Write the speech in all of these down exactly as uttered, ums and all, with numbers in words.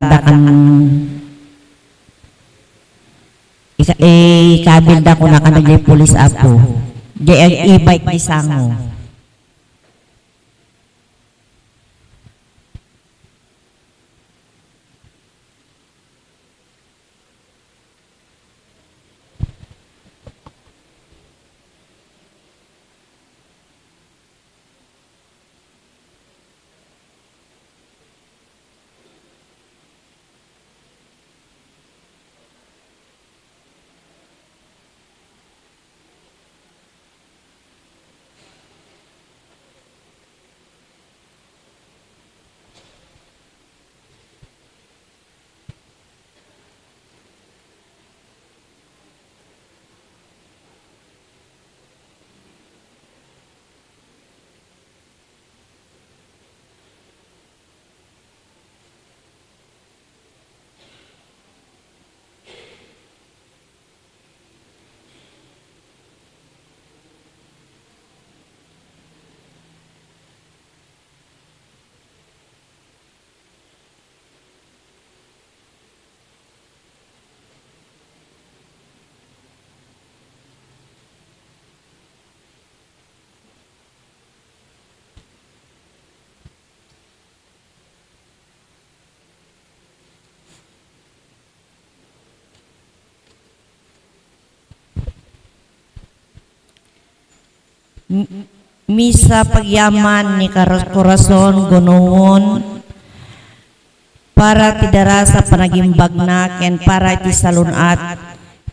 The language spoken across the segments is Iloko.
da kan ika-, eh, ikabilda kuna kan dagiti pulis, Apo. Di ag-ibay ti sango. M-, misa pagyaman ni Kar-, Corazon Gunungon para ti darasa panagimbagna ken para iti salun-at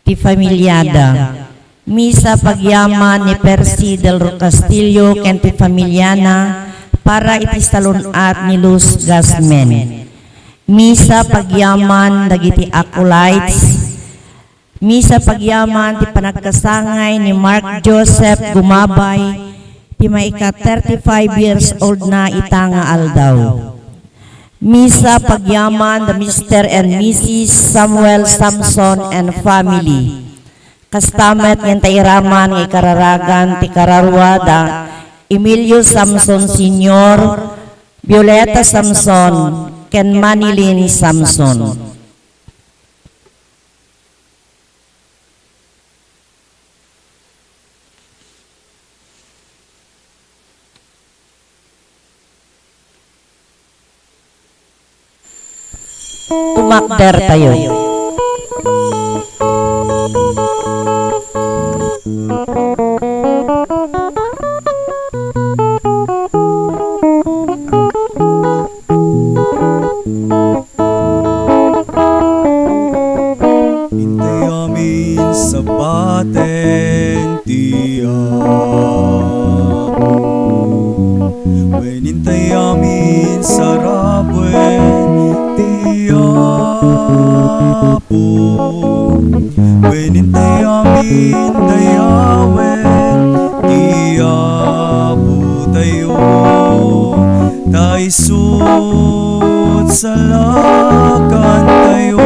ti familiada. Misa pagyaman ni Percy Del Castillo ken ti familiana para iti salun-at ni Luz Gasmen. Misa pagyaman dagiti acolytes. Misa pagyaman ti panagkasangay ni Mark Joseph Gumabay ti maika thirty-five years old na ita nga aldaw. Misa pagyaman da Mister and Missus Samuel Samson and family. Kasta met nga inta iraman nga ikararagan ti kararua da Emilio Samson Senior, Violeta Samson, ken Manilyn Samson. Umakder tayo. Intay amin sabbaten ti Apo. Wen intay amin sarabuen ti Apo. Wen intay amin dayawen ti Apo tayo. Ta isut' salakan tayo.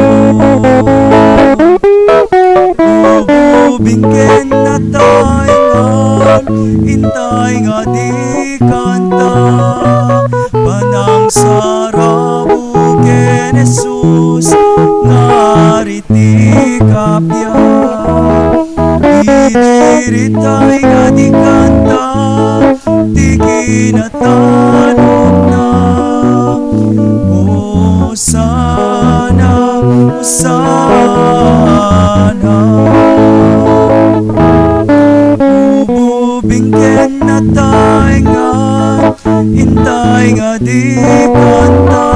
Ubing ken nataengan, intay nga di kanta, panangsarabuk ken Jesus, ngari ti kapiak. Idi ritay nga di kanta ti kinatanokna. Hosanna, Hosanna. Ubing ken nataengan, intay nga di kanta,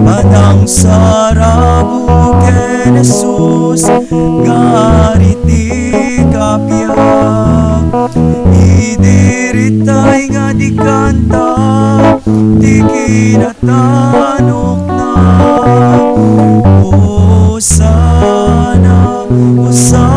panangsarabuk ken Jesus, ngari ti kapiak. Idi ritay nga di kanta ti kinatanokna. Hosanna, Hosanna.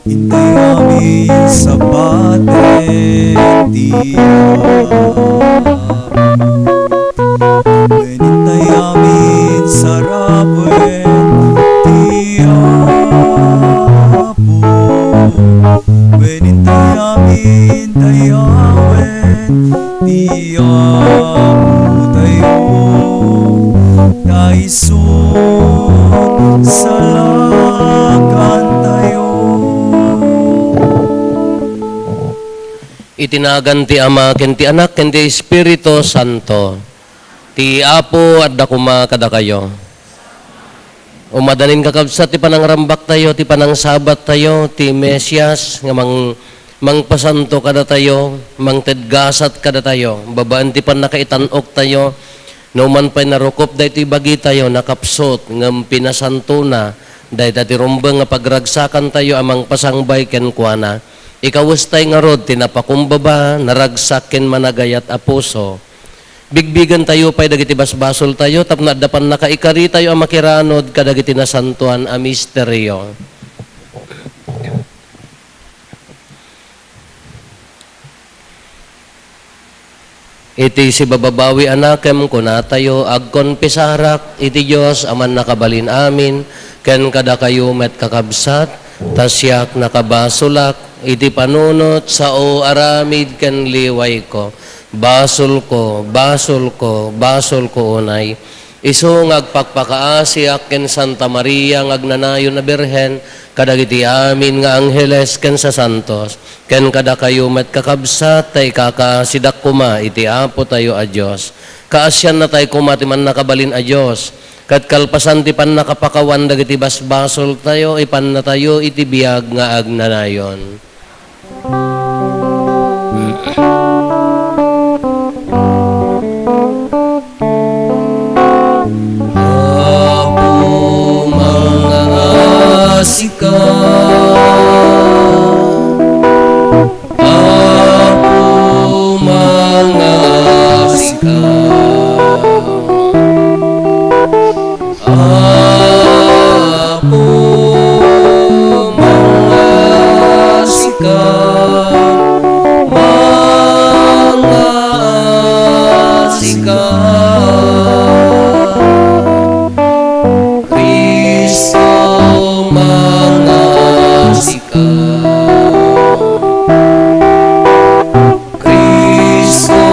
Intay amin sabbaten ti Apo. Wen intay amin sarabuen ti Apo. Wen intay amin dayawen Isut, salakantayo. Iti nagan ti Ama, ken ti Anak, ken ti Espiritu Santo. Ti Apo adda koma kadakayo. Umadanin, kakabsat, ti panangrambaktayo, ti panangsabattayo, ti Mesias nga mang-, mangpasanto kadatayo, mangted gasat kadatayo, babaen ti pannakaitan-oktayo, no man pay narukup daytoy bagitayo, nakapsut, ngem pinasantona, dayta ti rumbeng nga pagragsakantayo a mangpasangbay kenkuana. Ikawestay ngarud ti napakumbaba, naragsak ken managayat a puso. Bigbigentayo pay dagiti basbasoltayo tapno adda pannakaikaritayo a makiranud kadagiti nasantoan a misterio. Iti sibababawi a nakem, kunatayo, agkonfesarak iti Dios a Mannakabalin-amin, ken kadakayo met, kakabsat, ta siak nakabasolak iti panunot, sao, aramid, ken liwayko. Basolko, basolko, basolko unay. Isu nga agpakpakaasiak ken Santa Maria nga agnanayon a Birhen, kadagiti amin nga angheles ken sasantos, ken kadakayo met, kakabsat, ta ikakaasidak koma iti Apotayo a Dios. Kaasiannatay koma ti Mannakabalin a Dios, ket kalpasan ti pannakapakawan dagiti basbasoltayo, ipannatayo iti biag nga agnanayon. Apo, mangaasika. Apo, mangaasika. Apo, mangaasika, mangaasika. Cristo, mangaasika. Cristo,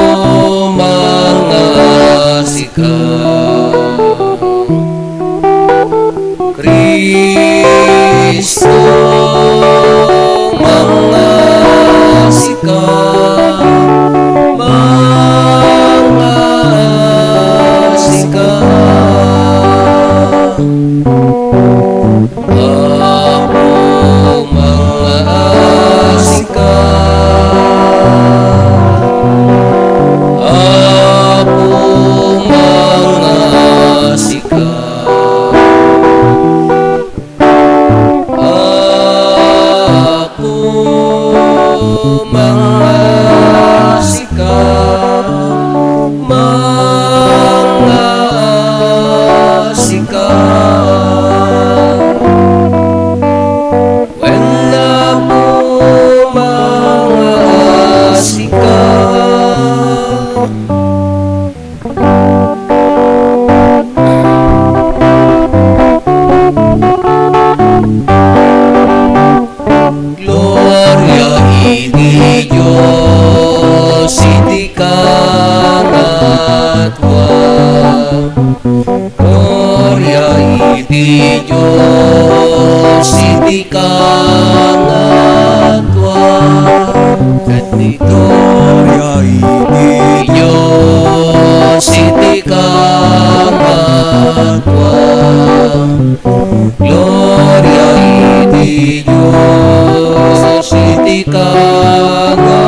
mangaasika. Cristo, mangaasika, mangaasika. Apo, mangaasika. Apo, mangaasika. Apo, mangaasika. Mangaasika. Wen, Apo, mangaasika. Gloria iti Dios iti kangatwa. Gloria iti Dios iti kangatwa. Ket ni Gloria iti Dios iti kangatwa. Gloria iti Dios iti kangatwa.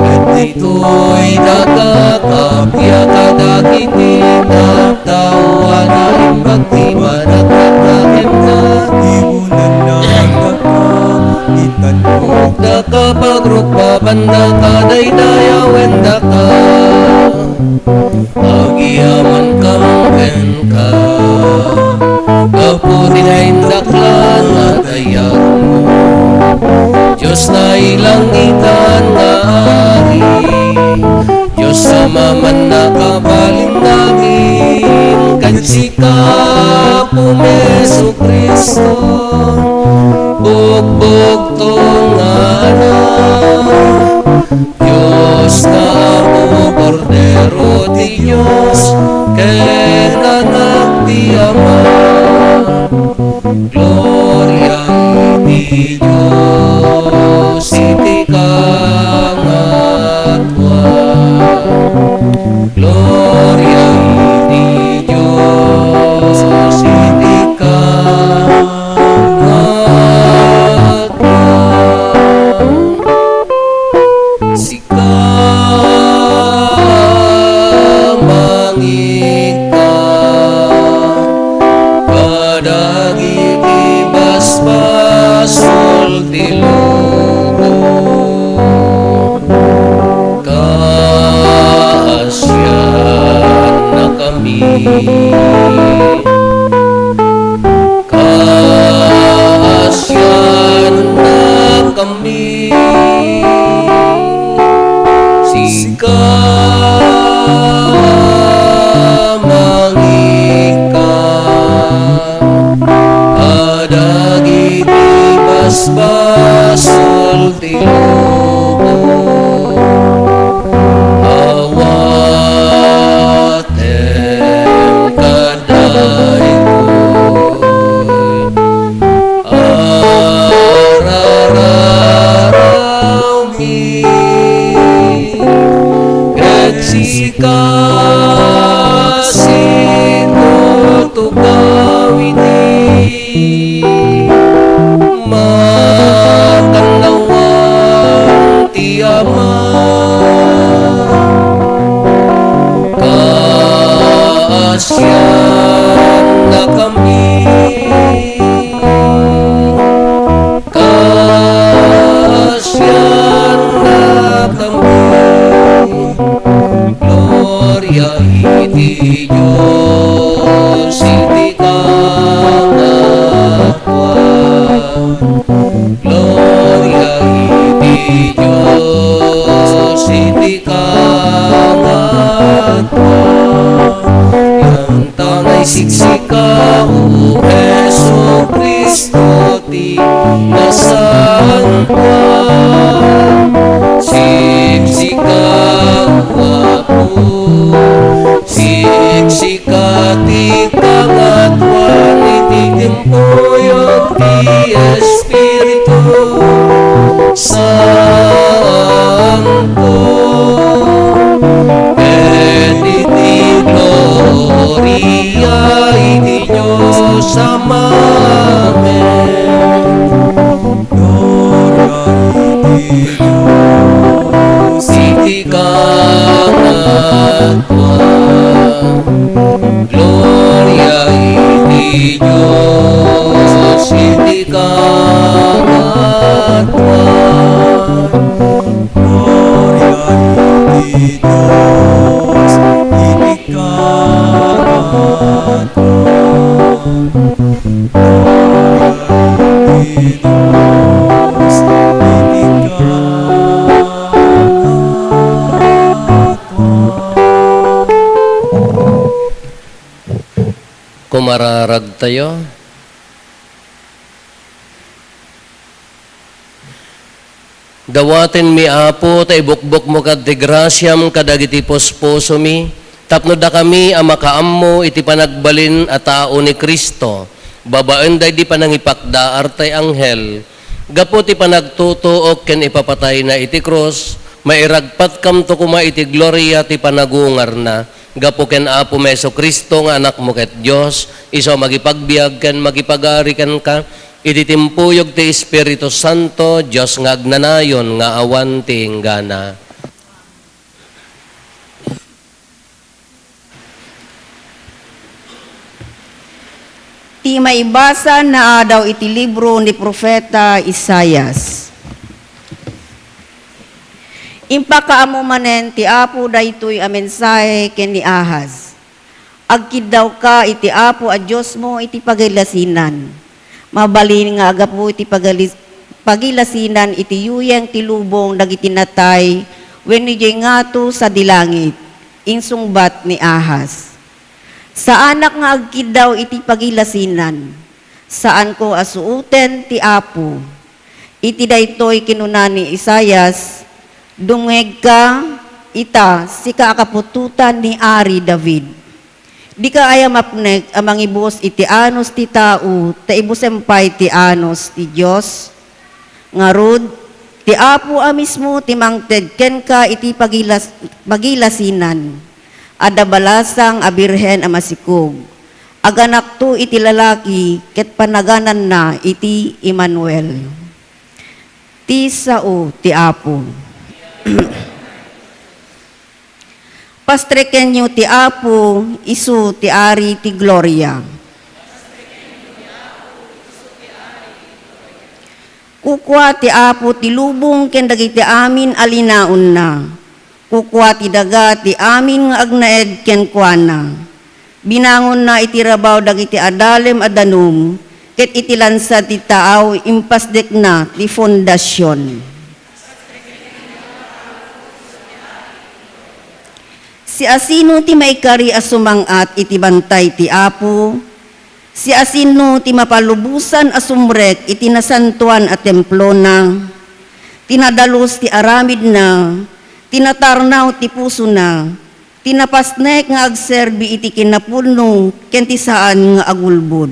Ket ditoy dagdagapia kadagiti tattao a naimbag ti panagdakdakemna. Igunanna daka, itan-okdaka, pagrukbabandaka, daydayawendaka. Agyamankami kenka, gapu ti naindaklan a dayagmo. Dios nailangitan nga Ari, Dios a mamannakabalin namin, ken sika, Apo Jesu-Cristo, bugbugtong nga Anak, Dios nga Apo, Kordero ti Dios, Dios iti kangatwa. Gloria iti Dios iti kangatwa. Sika mangika kadagiti basbasol ti lubong. Kaasiannakami. Kaasiannakami. Sika mangika kadagiti basbasol ti lubong. Awatem kadaytoy arararawmi. Ket sika situtugaw iti makannawan ti Ama. Kaasiannakami. Kaasiannakami. Gloria iti Dios iti kangatwa. Gloria iti Dios iti kangatwa. Anta nga isiksika, O Jesu-Cristo, ti nasantoan. Siksika, O Apo, siksika ti kangatoan iti timpuyog ti Espiritu Santo, ket iti gloria iti Dios Amamin. Gloria iti Dios iti kangatwa. Gloria iti Dios iti kangatwa. Gloria iti Dios iti kangatwa. Gloria iti Dios iti kangatwa. Kumararagtayo. Dawatenmi, Apo, ta ibukbokmo kad ti grasiam kadagiti puspusomi, tapno dakami a makaammo iti panagbalin a tao ni Cristo, babaen daydi panangipakdaar tay anghel, gapu ti panagtutuok ken ipapatayna iti krus, mairagpatkamto koma iti gloria ti panagungarna. Gapu ken Apomi Jesu-Cristo nga Anakmo ket Dios, isu a mangipagbiag ken mangipagari kenka, iti timpuyog ti Espiritu Santo, Dios nga agnanayon nga awan ti inggana. Ti maibasa naadaw iti libro ni Profeta Isaias. Impakaammo manen ti Apo daytoy a mensahe ken ni Ahaz. Agkiddawka iti Apo a Diosmo iti pagilasinan. Mabalin nga agapu iti pagalis-, pagilasinan iti yuyeng ti lubong dagiti natay wenno idiay ngato sadi langit, insungbat ni Ahaz. Saanak nga agkiddaw iti pagilasinan. Saanko a suoten ti Apo. Iti daytoy kinuna ni Isaias, "Dumngegka, ita, sika a kaputotan ni Ari David. Dika aya mapnek a mangibus iti anus ti tao ta ibusem pay ti anus ti Dios? Ngarud, ti Apo a mismo ti mangted kenka iti pagilas-, pagilasinan. Adda balasang a birhen a masikog. Aganakto iti lalaki ket panagananna iti Emmanuel. Ti sao ti Apo. Pastrekenyo ti Apo, isu ti Ari ti gloria. Kukua ti Apo ti lubong ken dagiti amin a linaonna. Kukua ti daga ti amin nga agnaed kenkuana. Binangonna iti rabaw dagiti adalem a danum, ket iti lansad ti taaw impasdekna ti fondasion. Siasino ti maikari a sumang-at iti bantay ti Apo? Siasino ti mapalubosan a sumrek iti nasantoan a templona? Ti nadalus ti aramidna, ti natarnaw ti pusona, ti napasnek nga agserbi iti kinapudno ken ti saan nga agulbod.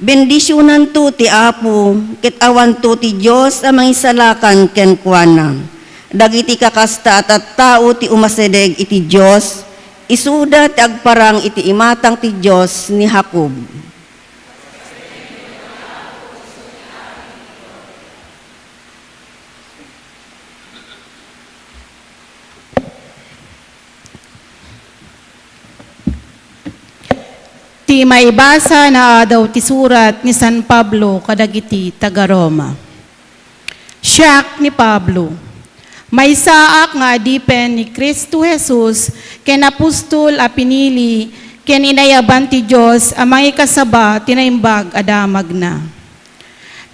Bendisionanto ti Apo, ket awanto ti Dios a mangisalakan kenkuana. Dagiti kakasta a tattao ti umasideg iti Dios, isuda ti agparang iti imatang ti Dios ni Jacob. Ti maibasa nga adaw ti surat ni San Pablo kadagiti taga-Roma. Siak ni Pablo, maysaak nga adipen ni Cristo Jesus ken apostol a pinili ken inayaban ti Dios a mangikasaba ti Naimbag a Damagna.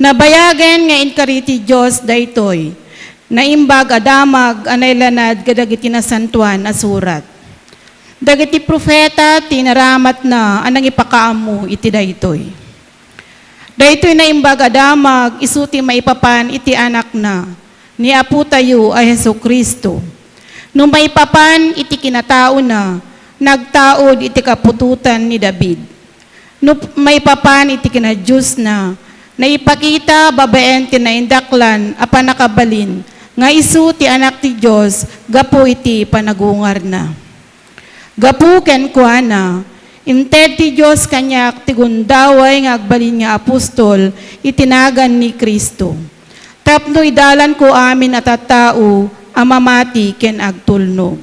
Nabayagen nga inkari ti Dios daytoy Naimbag a Damag a nailanad kadagiti Nasantoan a Surat. Dagiti profeta ti inaramatna a nangipakaammo iti daytoy. Daytoy Naimbag a Damag isu ti maipapan iti Anakna, ni Apotayo a Jesu-Cristo. No maipapan iti kinataona, nagtaud iti kaputotan ni David. No maipapan iti kinadiosna, naipakita babaen ti naindaklan a pannakabalin nga isu ti Anak ti Dios gapu iti panagungarna. Gapu kenkuana, inted ti Dios kaniak ti gundaway nga agbalin nga apostol iti nagan ni Cristo, tapno idalanko amin a tattao a mamati ken agtulnog.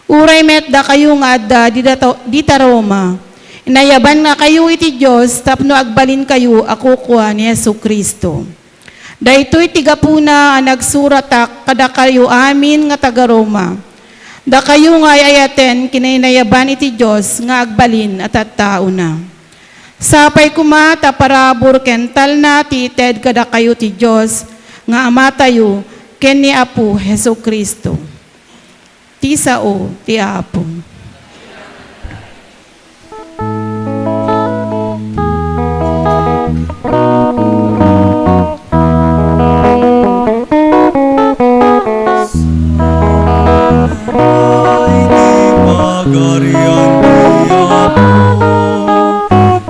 Uray met dakayo nga adda dita, dita Roma, inayabannakayo iti Dios tapno agbalinkayo a kukua ni Jesu-Cristo. Daytoy ti gapuna a nagsuratak kadakayo amin nga taga-Roma, dakayo nga ay-ayaten kinaynayaban iti Dios nga agbalin a tattaona. Sapay koma ta parabur ken talna ti ited kadakayo ti Dios nga Amatayo ken ni Apo Jesu-Cristo. Ti sao ti Apo. Pagarian ti Apo,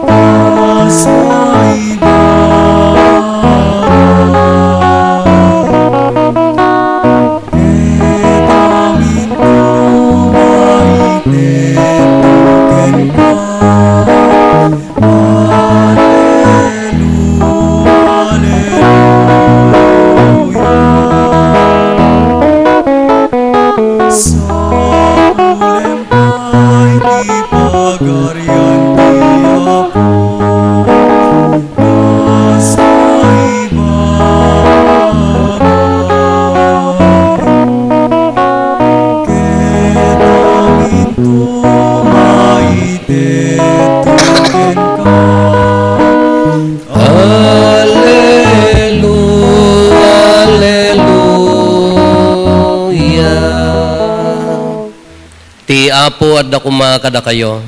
kas maibaga. Ket aminto maitedto kenka. Alleluia, alleluia. Sapulem pay ti pagarian ti Apo. Kas maibagay, ket aminto maitedto kenka. Allelu-, alleluia. Ti Apo adda koma kadakayo.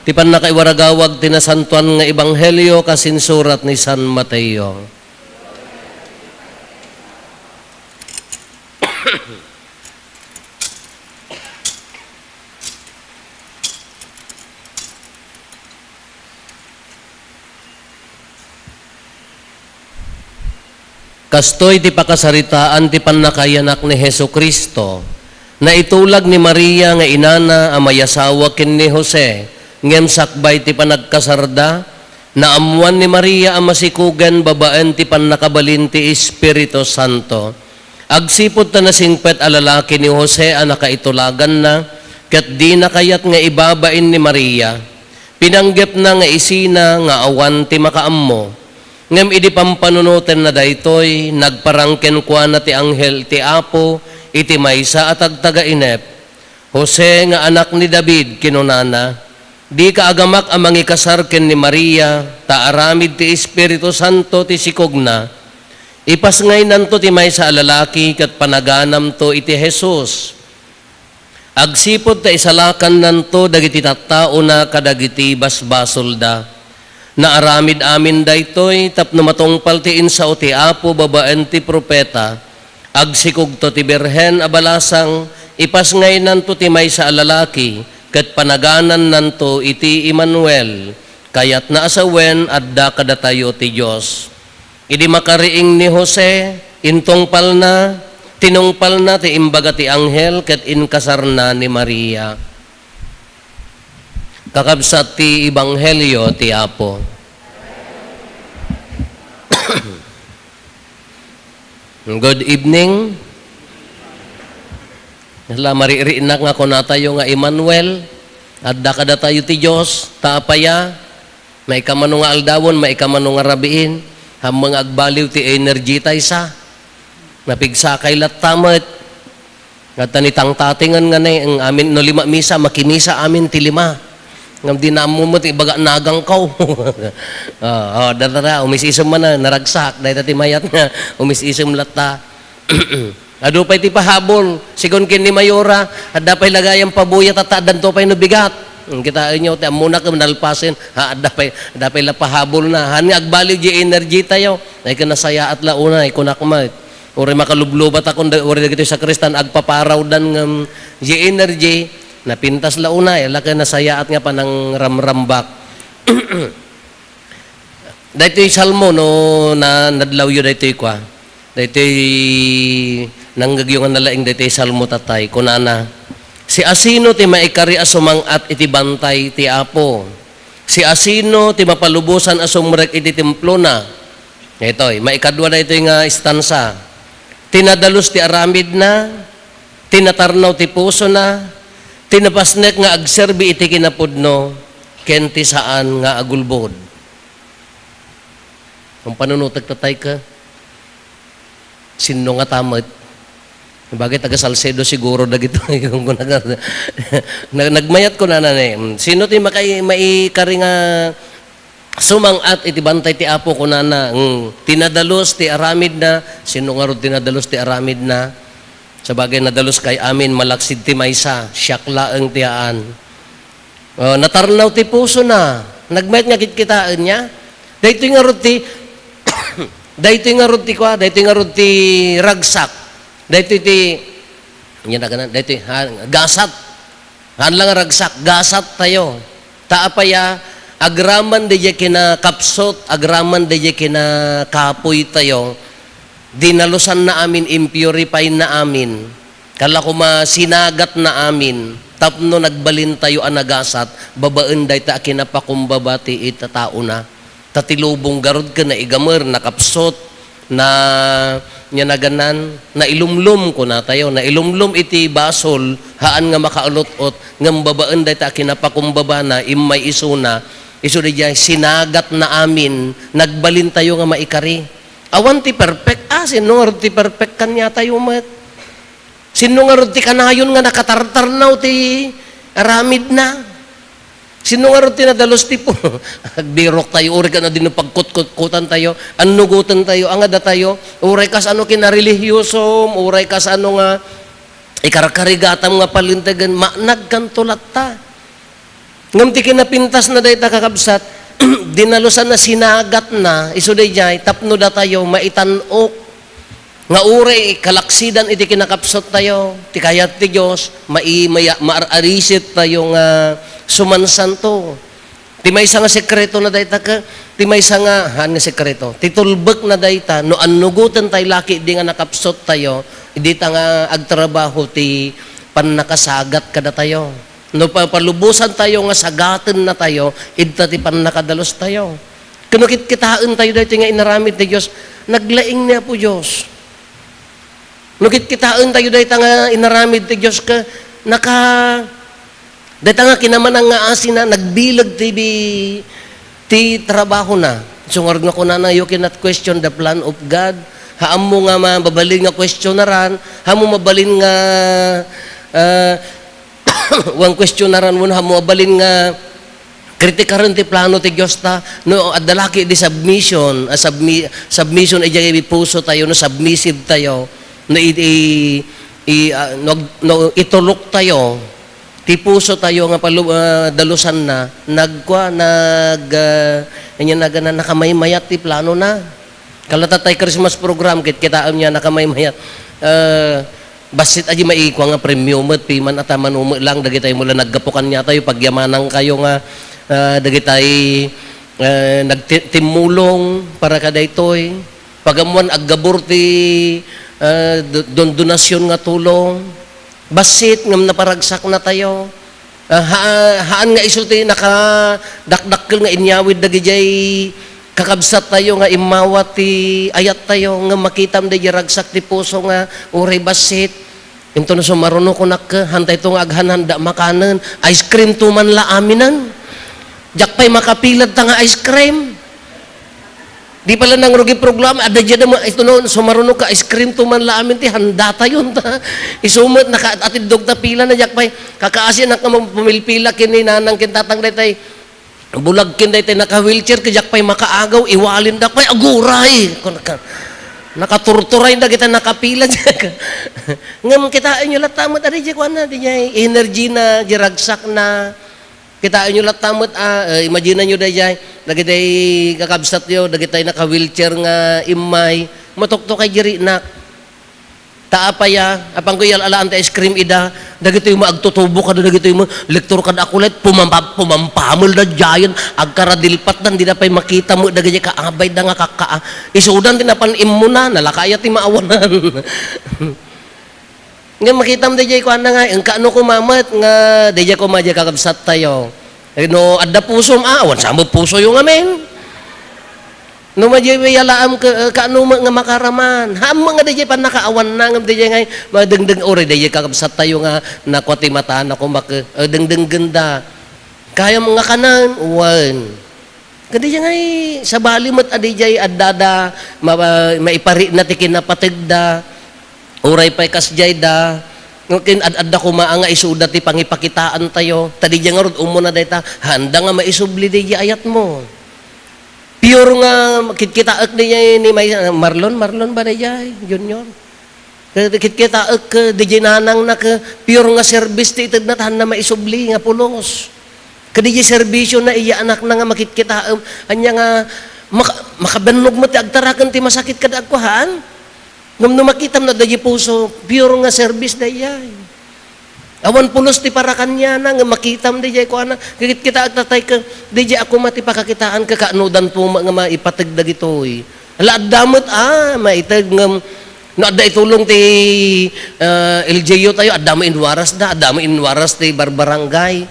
Ti pannakaiwaragawag ti nasantoan nga ebanghelio kas insurat ni San Mateo. Kastoy ti pakasaritaan ti pannakayanak ni Jesu-Cristo. Naitulag ni Maria nga inana a mayasawa ken ni Jose, ngem sakbay ti panagkasarda, naammoan ni Maria a masikogen babaen ti pannakabalin ti Espiritu Santo. Agsipud ta nasingpet a lalaki ni Jose a nakaitulaganna, ket dina kayat nga ibabain ni Maria. Pinanggepna nga isina nga awan ti makaammo. Ngem idi pampanunotenna daytoy, nagparang kenkuana ti anghel ti Apo iti maysa a tagtagainep. "Jose nga anak ni David," kinunana, "dika agamak a mangikasar ken ni Maria, ta aramid ti Espiritu Santo ti sikogna. Ipasngaynanto ti maysa a lalaki ket panaganamto iti Jesus. Agsipud ta isalakannanto dagiti tattaona kadagiti basbasolda. Naaramid amin daytoy tapno matungpal ti insao ti Apo babaen ti profeta. Agsikogto ti birhen a balasang, ipasngaynanto ti maysa a lalaki, ket panaganannanto iti Emmanuel." Kayatna a sawen, adda kadatayo ti Dios. Idi makariing ni Jose, intungpalna, tinungpalna ti imbaga ti anghel ket inkasarna ni Maria. Kakabsat ti ebanghelio ti Apo. Good evening. Hala, maririnak nga kunatayo nga Emmanuel, adda kadatayo ti Dios, ta apaya, maikamano nga aldawon, maikamano nga rabiin, ammom nga agbaliw ti energy tayo sa. Napigsakay latta met. Nga ta ni tangtatingen nga ne, ang amin, no lima misa, makimisa amin ti lima. Ngem di na ammo met, ibaga nagang kaw. Ah, ah, dara, dara, umis-isem man na, naragsak, dayta ti mayat nga, umis-isem latta. Adu pay ti pahabol, sigun ken ni Mayora, adda pay lagayam pabuya, tatta, addanto pay no bigat. Hmm, kitaenyo, ti ammona ken nalpasen, ha, adda pay, adda pay la pahabol na. Han nga agbaliw di energy tayo. Ay, kanasayaat la unay, kunak met. Uray makalublubat akon da-, uray dagitoy sakristan agpaparawdan ngem G Energy, napintas la unay, ala ket nasayaat nga panangramrambak. Daytoy Salmo no na-, nadlawyo daytoy kua. Daytoy nanggegyo nga nalaing daytoy Salmo tatay. Kunana, "Siasino ti maikari a sumang-at iti bantay ti Apo? Siasino ti mapalubosan a sumrek iti templona?" Daytoy, maikadua daytoy nga istansa. Tinadalus ti aramidna, tinatarnaw ti pusona, tinapasnek nga agserbi iti kinapudno, ken ti saan nga agulbod. Ang panunutek tatay ka, sinno nga tamet? Bagay taga Salcedo siguro dagito. Yung kunana, na-, nagmayat ko na, na, na, sino ti makai-, maikari nga sumang-at iti bantay ti Apo, kunana, mm, tinadalus ti aramidna. Sino ngarud tinadalus ti aramidna? Sabagay, nadalus kay amin, malaksid ti maysa, siak laeng ti haan. Oh, natarnaw ti pusona. Nagmayat nga kitkitaenna. Daytoy ngarud ti, daytoy ngarud ti kua, daytoy ngarud ti ragsak. Daytoy ti, yan na ganan, daytoy, ha, gasat. Haan la nga ragsak, gasat tayo. Ta apay a, agraman daydiay kinakapsut, agraman daydiay kinakapoy tayo, dinalusanna amin, impurify na amin. Kala koma sinagatna amin, tapno nagbalin tayo a nagasat, babaen dayta a kinapakumbaba ti itataona. Ta ti lubong garud ken naigamer, nakapsut, na, nia naganan, nailumlom, kuna tayo, nailumlom iti basol, haan nga makaalot-ot, ngem babaen dayta a kinapakumbabana, immay isuna, isu daydiay, sinagatna amin, nagbalin tayo nga maikari. Awan ti perfect, ah, sino ngarud ti perfect kaniatayo met? Sino ngarud ti kanayon nga nakatartarnaw ti aramidna? Sino ngarud ti nadalus ti pu-, agbirok tayo, uray ket no dinno pagkutkutkutan tayo, annugoten tayo, angada tayo, uray kasano kinarelihiyosom, uray kasano nga ikarkarigatam nga palintegen, maanagkanto latta. Ngem ti kinapintasna dayta, kakabsat, dinalusanna, sinagatna, isu daydiay, tapno datayo maitan-ok. Nga uray kalaksidan iti kinakapsut tayo, ti kayat ti Dios, mai-, maya-, maar-arisit tayo nga sumansanto. Ti maysa nga sekretona dayta ket, ti maysa nga, haan nga sekreto, ti tulbekna dayta, no annugoten tay laki di nga nakapsut tayo, dita nga agtrabaho ti pannakasagat kadatayo. No pa-, palubosan tayo nga sagaten na tayo, idta ti pannakadalus tayo. Kano kitkitaen tayo daytoy nga inaramid ti Dios, naglaing ni Apo Dios. No kitkitaen tayo dayta nga inaramid ti Dios ket naka-, dayta nga kinamanang nga asina, nagbileg ti bi-, ti trabahona. So, ngarud nga kunana, "You cannot question the plan of God." Haanmo nga mabalin nga questionaran, haanmo mabalin nga, ah, wan questionaran wenno haanmo mabalin nga kritikaren ti plano ti Dios ta, no, adda laki di submission, a submi-, submission idiay puso tayo, no, submissive tayo, no, i-, i-, i-, ah, no, no, itulok tayo, ti puso tayo nga palu-, ah, dalusanna, nagkua-, nag-, ah, anya nagana, nakamaymayat ti planona. Kalata tay Christmas program, kitkitaem nga nakamaymayat. Ah, bassit a di maikua nga premio met, piman a ta mano met lang, dagitay mo la naggapu kaniatayo, pagyamanan kayo nga, ah, dagitay, ah, nagti-, timmulong para kadaytoy. Pag-ammoan, aggabur ti, ah, do-, don-, donasyon nga tulong. Bassit ngem naparagsakna tayo. Ah, ha-, haan nga isu ti nakadakdakkel nga inyawid dagidiay kakabsat tayo nga immawat ti ayat tayo, ngem makitam daydiay ragsak ti puso nga uray bassit. Intono sumaruno kunak, hantay to nga aghanhanda makanen. Ice cream to man la aminen. Diak pay makapilad ta nga ice cream. Di pala nangrugi program, adda diay da ma-, ito no, sumaruno ka, ice cream to man la amin ti handa tayo, ta. Isu met, nakaatiddog ta pila na, diak pay, kakaasian nga pumilpila ken ni nanang ken tatang daytay. Bulag ken daytay naka-wheelchair, ket diak pay makaagaw, iwalin dak pay, aguray! Kun-, ka-, nakaturturay dagita nakapila, diak. Ngem kitaenyo latta met, adi, diay kuana, diay energy na, diay ragsak na. Kitaenyo latta met, ah, eh, imagine-anyo daydiay, dagitay kakabsatyo, dagitay naka-wheelchair nga immay, matuktok ay dirinak. Ta apay a, apanko iyal-alaan ti ice cream ida, dagitoy met agtutubo kada dagitoy met, lektor kada akulet, pumampa-, pumampamel da diayen, agkaradilpat dan, dida pay makita met dagiti kaabay da nga kakkaa. Isudan ti napan immuna, nalaka aya ti maawanan. Nga makitam daydiay kuana nga, engka no kumamet nga daydiay koma diay kakabsat tayo. Eh, no adda pusom, ah, awan sa met pusoyo ngamin. No madiay yalaam ke, eh, kaano met nga makaraman. Haan met nga daydiay pannakaawanna, ngem daydiay ngay, madengdeng, uray daydiay kakabsat tayo nga nakua ti matana koma ke, eh, dengdenggen da. Kayam nga kanen, wen. Kadi ngay, sabali met a daydiay addada, ma-, maiparikna ti kinapategda, uray pay kasdiay da, no, kin-, ad-adda koma nga isuda ti pangipakitaan tayo. Ta daydiay ngarud, ummuna dayta, handa nga maisubli daydiay ayatmo. Pure nga kitkitaek daydiay ni May-, Marlon, Marlon ba daydiay? Junior? Ket kitkitaek, eh, daydiay nanangna, eh, pure nga serbis ti itedna, ta haanna maisubli nga pulos. Ket daydiay serbisyona, iya anakna nga makitkitaem, ania nga maka-, makabannog met ti agtaraken ti masakit kada agkuhaan. Ngem no makitam na daydiay puso, pure nga serbis daydiay. Awan pulos ti para kaniana, nga makitam daydiay kuana, kitkitaek tatay ket daydiay a koma ti pakakitaan ket kaanodan to nga maipateg dagitoy. Ala, adda met, ah, maiteg ngem no adda itulong ti, ah, L G U tayo, adda met inwaras da, adda met inwaras ti barbarangay.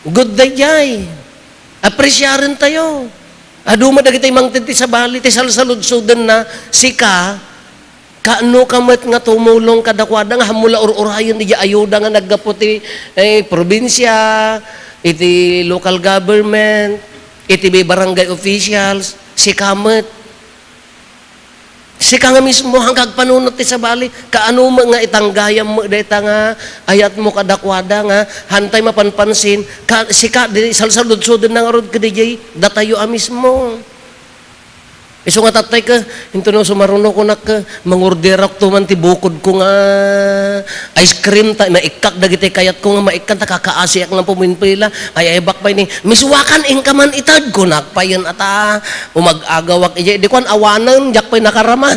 Good daydiay. Apresiaren tayo. Adu met dagiti mangted ti sabali, ti salsaludsodenna, sika, kaano ka met nga tumulong kadakuada nga hammo la ur-urayen iti ayuda nga naggapu ti, eh, probinsia, iti local government, iti barangay officials, sika met. Sika nga mismo, hangkag panunot ti sabali, kaano met nga itanggayam met dayta nga ayatmo kadakuada nga hantay mapanpansin, ka, sika, di, salsaludsodenna ngarud kadiay datayo a mismo. Isu nga tatay ka, into no sumaruno kunak ka, mangorderak to man ti bukod ko nga ice cream ta, maikkak dagiti kayat ko nga maikkan ta kakaasiak nga puminpila. Ay, ay, bak pay ni, "Misuakan, inka man ited," kunak payen ata, umag-agawak, ijay, di kuan, awanen, diak pay nakaraman.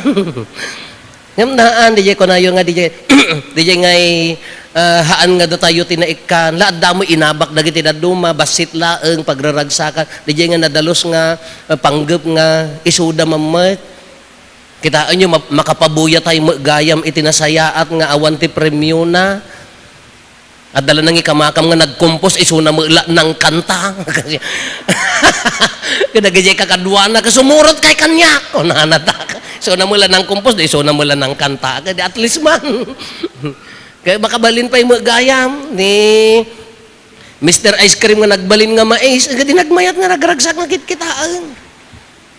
Ngem naan, diay kunayo nga diay, diay ngay, ah, haan nga datayo ti naikkan. La, adda mo inabak dagiti dadduma, bassit laeng, pagraragsakan. Diay nga nadalus nga, ah, panggep nga isuda mammet. Kitaenyo, ma-, makapabuyatay met gayam iti nasayaat nga awan ti premiona. Adda la nangikamakam nga nagkompos, isuna met la nangkanta. Kadagiti kakaduana, "Sumurot kay kaniak," kunana ta. Isuna met la nangkompos, di isuna met la nangkanta. Kadi at least man. Kaya makabalin pay met gayam ni Mister Ice Cream nga nagbalin nga mais, kadi nagmayat nga nagragsak nga kitkitaen.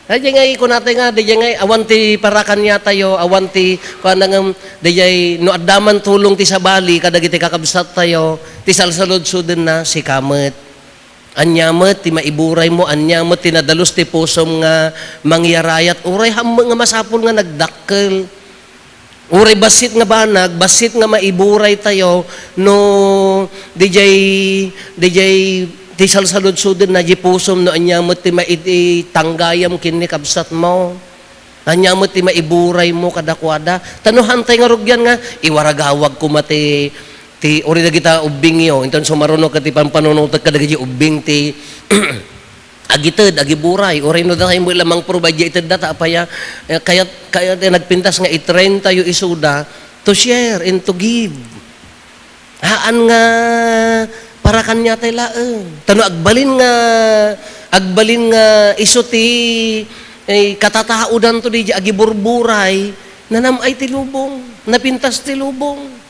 Ay, diay ngay, kunatay nga, diay ngay, awan ti para kaniatayo, awan ti, kuana ngem, diay, no adda man tulong ti sabali, kadagiti kakabsattayo, ti salsaludsodenna, sika met. Ania met ti maiburay mo, ania met ti nadalus ti pusom nga mangyarayat, uray hammo nga masapul nga nagdakkel. Uray bassit nga banag, bassit nga maiburay tayo, no, diay, diay, ti salsaludsodenna, diay pusom, no, ania met ti maitanggayam ken ni kabsat mo. Ania met ti maiburay mo kadakuada. Ta no, haantay nga rugian nga, iwaragawag koma ti, ti, uri dagita ubbingyo, inton sumaruno ka ti pampanunutek kadagiti ubbing ti, agited, agiburay, uray no datayo met la mangprovide diay itedda, ta apay a, eh, kayat, kayat, eh, nagpintas nga i-train tayo isuda to share and to give. Haan nga para kaniatay laeng. Ta no agbalin nga, agbalin nga isu ti, eh, katataodanto diay agiburburay, nanam-ay ti lubong, napintas ti lubong.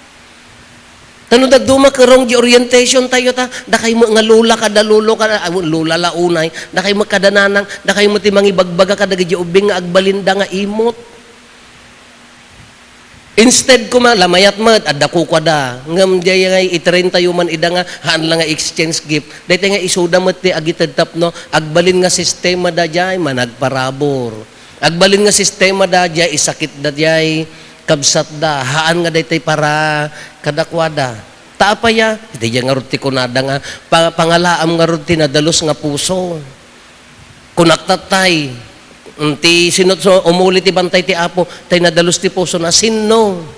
Ta no dadduma kerrong diay orientation tayo ta, dakay met nga lola kada lolo kada, ah, lola la unay, dakay met kada nanang, dakay met ti mangibagbaga kadagiti ubbing nga agbalinda nga imot. Instead koma, la mayat met, adda kukuada. Ngem diay nga i-train tayo man ida nga, haan la nga exchange gift. Daytoy nga isuda met ti agited tapno, agbalin nga sistema da diay, managparabur. Agbalin nga sistema da diay, isakit da diay, kabsat da. Haan nga daytoy para kadakuada. Ta apay a, iti diay ngarud ti kunada nga, pa-, pangalaam ngarud ti nadalus nga puso. Kunak tattay, mm, ti sinutso-, umuli ti bantay ti Apo, tay nadalus ti pusona. Sinno?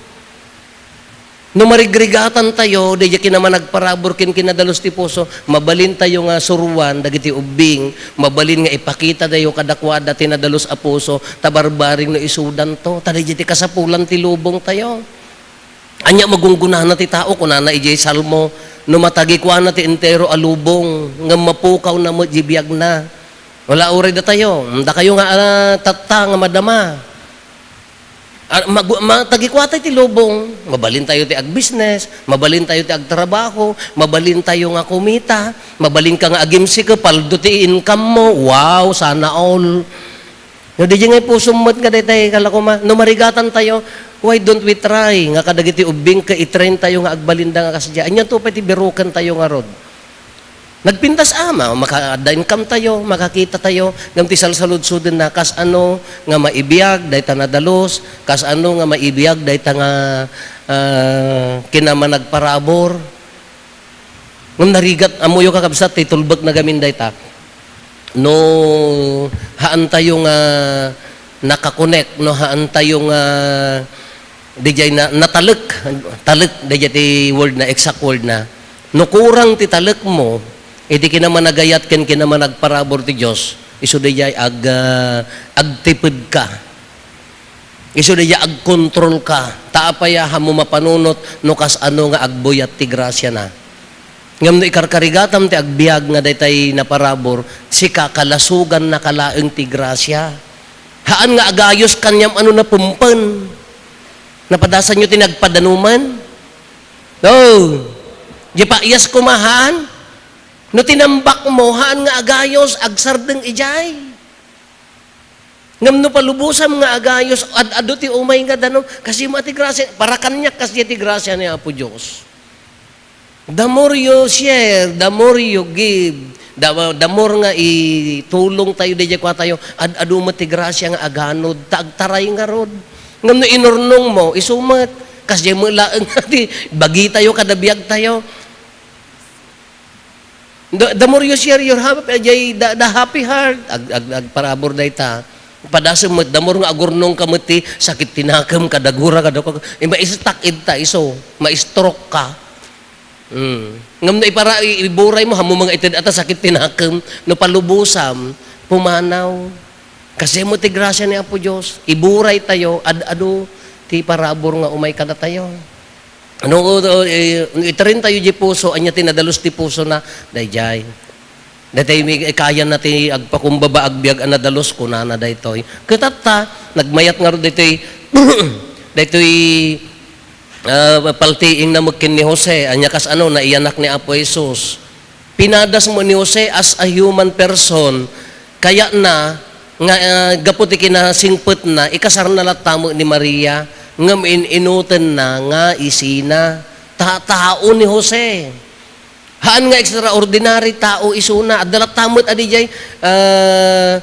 No marigrigatan tayo, daydiay kinamanagparabur ken kinadalus ti puso, mabalin tayo nga suruan dagiti ubbing, mabalin nga ipakita tayo kadakuada ti nadalus a puso, ta barbareng no isudanto. Ta daydiay ti kasapulan ti lubong tayo. Ania, magunggunana ti tao, kunana idiay Salmo, "No matagikuana ti entero a lubong, ngem mapukawna met di biagna." Wala uray datayo, dakayo nga, ah, tatta nga madama. Ah, magu-, matagikuatay ti lubong, mabalin tayo ti agbisnes, mabalin tayo ti agtrabaho, mabalin tayo nga kumita, mabalin ka nga agimsike, paldo ti income mo, wow, sana all. No, di ngay pusom met nga daytay, kalakuma. No marigatan tayo, why don't we try nga kadagiti ubbing ket i-train tayo nga agbalinda nga kasdiay? Ania to pay ti biruken tayo ngarud? Nagpintas ama, makaadda income tayo, makakita tayo, ngem ti salsaludsodenna, kas ano nga maibiag dayta nadalus, kas ano nga maibiag dayta nga, ah, kinamanagparabur. Ngem narigat, ammoyo, kakabsat, ti tulbek na gamin dayta. No haan tayo nga nakakonek, no haan tayo nga dijay na, natalek, talek, dijay ti word na, exact word na. No kurang ti talek mo, iti kinamanagayat ken kinamanagparabur ti Dios, isu dijay ag-, ah, agtiped ka. Isu daydiay agkontrol ka. Ta apay a, haanmo mapanunot no kas ano nga agbuyat ti grasiana. Ngem no ikarkarigatam ti agbiag nga daytay naparabur, sika kalasugannaka laeng ti grasia. Haan nga agayos kaniam ano napumpen. Napadasanyo ti nagpadanuman? No. Di paiyas kumahan? No tinambak mo, haan nga agayos, agsardeng idiay. Ngem no palubosam nga agayos, ad-adu ti umay nga danum, kasdiay met ti grasia, para kaniak kasdiay ti grasia ni Apo Dios. The more you share, the more you give, the, the more nga itulong tayo, daydiay kua tayo, ad-adu met ti grasia nga aganod, ta agtaray ngarud. Ngem no inurnong mo, isu met, kasdiay met laeng nga ti bagi tayo kada biag tayo. The, the more you share your happy, ajay, the, the happy heart, ag-, ag-, agparabur dayta. Padasem met, damor nga agurnongka met ti sakit ti nakem, kadagura, kadagura. Eh, maistak ita isu, ma-stroke ka. Hmm. Ngem no ipara-, i-, iburay mo, haanmo nga ited-ata sakit ti nakem, no palubosam, pumanaw. Kasi mo ti grasia ni Apo Dios, iburay tayo, ad-adu ti parabur nga umay kadatayo. No, eh, no itarin tayo di puso, anya ti nadalus ti pusona, daydiay. Daytoy mi-, eh, kayan na ti agpakumbaba, agbiag a nadalus, kunana daytoy. Ket tatta, nagmayat ngarud daytoy, daytoy, ah, paltiing na met ken ni Jose, anya kas ano, naiyanak ni Apo Jesus. Pinadas met ni Jose as a human person, kayatna nga, ah, gapu ti kinasingpetna, ikasarna latta met ni Maria, ngem in-inutenna nga isina. Ta-, tao ni Jose. Haan nga extraordinary tao isuna. Adda latta met a diay, ah,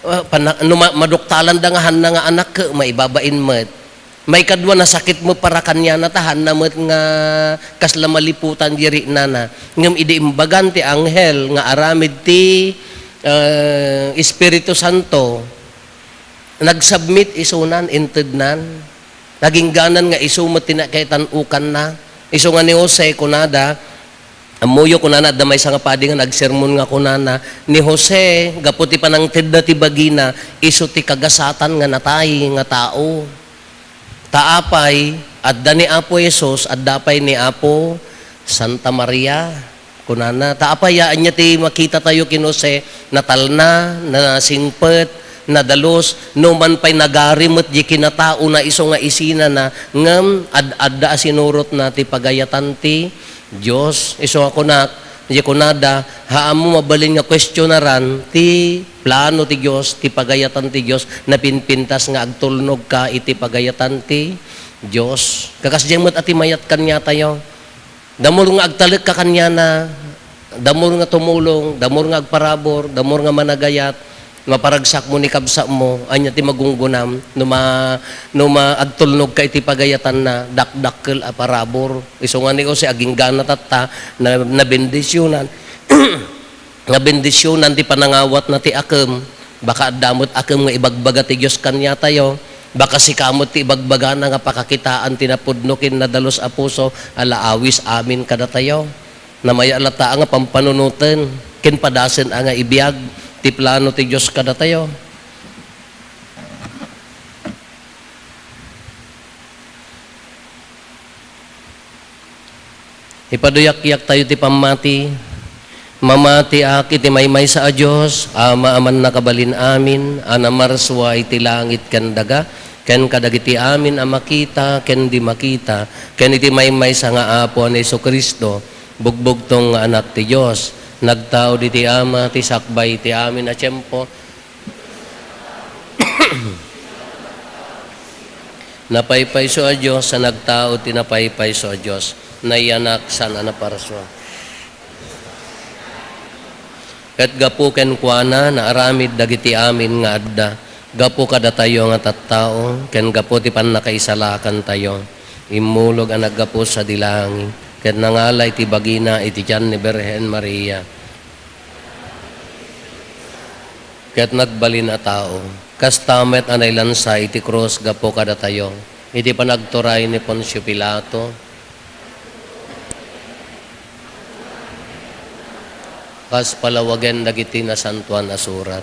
ah, pana-, no ma-, maduktalanda nga haanna nga anak, maibabain met. Maikadua, nasakit met para kaniana ta haanna met nga kasla maliputan di riknana. Ngem idi imbagan ti anghel nga aramid ti, ah, Espiritu Santo, nagsubmit isunan, intednan. Nagingganan nga isu met ti nakaitan-okanna. Isu nga ni Jose, kunada, ammoyo, kunana, adda maysa nga padi nga nagsermon nga kunana, ni Jose, gapu ti panangtedna ti bagina, isu ti kagasatan nga natay nga tao. Ta apay, adda ni Apo Jesus, adda pay ni Apo Santa Maria. Kunana, ta apay, ania ti makita tayo ken Jose? Natalna, nasingpet, nadalus, numan pay nagari met di kinataona isu nga isinana, ngem ad-adda a sinurotna ti pagayatan ti Dios. Isu nga kunak, di kunada, haanmo mabalin nga kuestionaran ti plano ti Dios, ti pagayatan ti Dios, napinpintas nga agtulnogka iti pagayatan ti Dios. Kakasdiay met a ti mayat kaniatayo. Damor nga agtalekka kaniana, damor nga tumulong, damor nga agparabur, damor nga managayat, maparagsakmo ni kabsatmo, ania ti magunggonam, no ma-, no ma-, agtulnogka iti pagayatanna, dakdakkel a parabur. Isu nga ni Jose, aginggana tatta, na-, nabendisionan. Nabendisionan ti panangawatna ti akem. Baka adda met akem nga ibagbaga ti Dios kaniatayo. Baka sika met ti ibagbagana nga pakakitaan ti napudno ken nadalus a puso a laawis amin kadatayo. Namaya latta nga pampanunoten ken padasen a nga ibiag ti plano ti Dios kadatayo. Ipaduyakyak tayo ti pammati. Mamatiak iti maymaysa a Dios, Ama a mannakabalin amin, a namarsua iti langit ken daga, ken kadagiti amin a makita ken di makita, ken iti maymaysa nga Apo a ni Jesu-Cristo, bugbugtong nga Anak ti Dios, nagtaud iti Ama ti sakbay iti amin a tiempo, Napaypayso a Dios a nagtaud ti napaypayso a Dios, nayanak saan a naparsua. Ket gapu kenkuana, naaramid dagiti amin nga adda. Gapu kadatayo nga tattao, ken gapu ti pannakaisalakantayo, immulog a naggapu sadi langit, ket nangala iti bagina iti tian ni Birhen Maria. Ket nagbalin a tao. Kasta met a nailansa iti krus gapu kadatayo, iti panagturay ni Poncio Pilato, kas palawagen dagiti Nasantoan a Surat.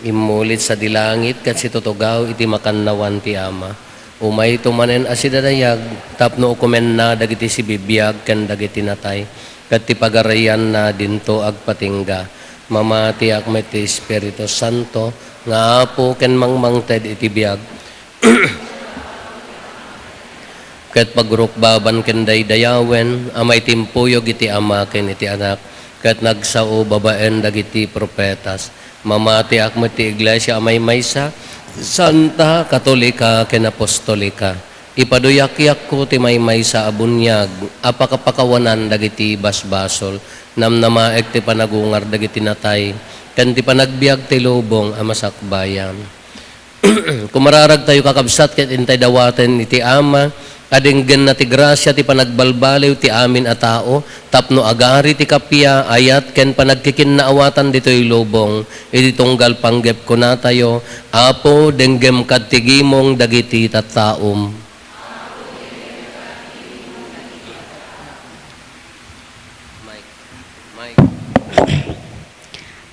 Immulid sadi langit ket situtugaw iti makannawan ti Ama. Umayto manen a sidadayag tapno ukomenna dagiti sibibiag ken dagiti natay, ket ti pagarianna dinto agpatingga. Mamatiak met ti Espiritu Santo nga Apo ken mangmangted iti biag, ket pagrukbaban ken daydayawen a maitimpuyog iti Ama ken iti Anak, ket nagsao babaen dagiti profetas. Mamatiak met ti iglesia a maymaysa, santa, katolika, ken apostolika. Ipaduyakyakko ti maymaysa a buniag a pakapakawanan dagiti basbasol. Namnamaek ti panagungar dagiti natay, ken ti panagbiag ti lubong a masakbayan. Kumararagtayo, kakabsat, ket intay dawaten iti Ama, a denggenna ti grasia ti panagbalbaliw ti amin a tao, tapno agari ti kappia, ayat, ken panagkikinnaawatan ditoy lubong. Iti tunggal panggep kunatayo, Apo, denggem kad ti gimong dagiti tattaom.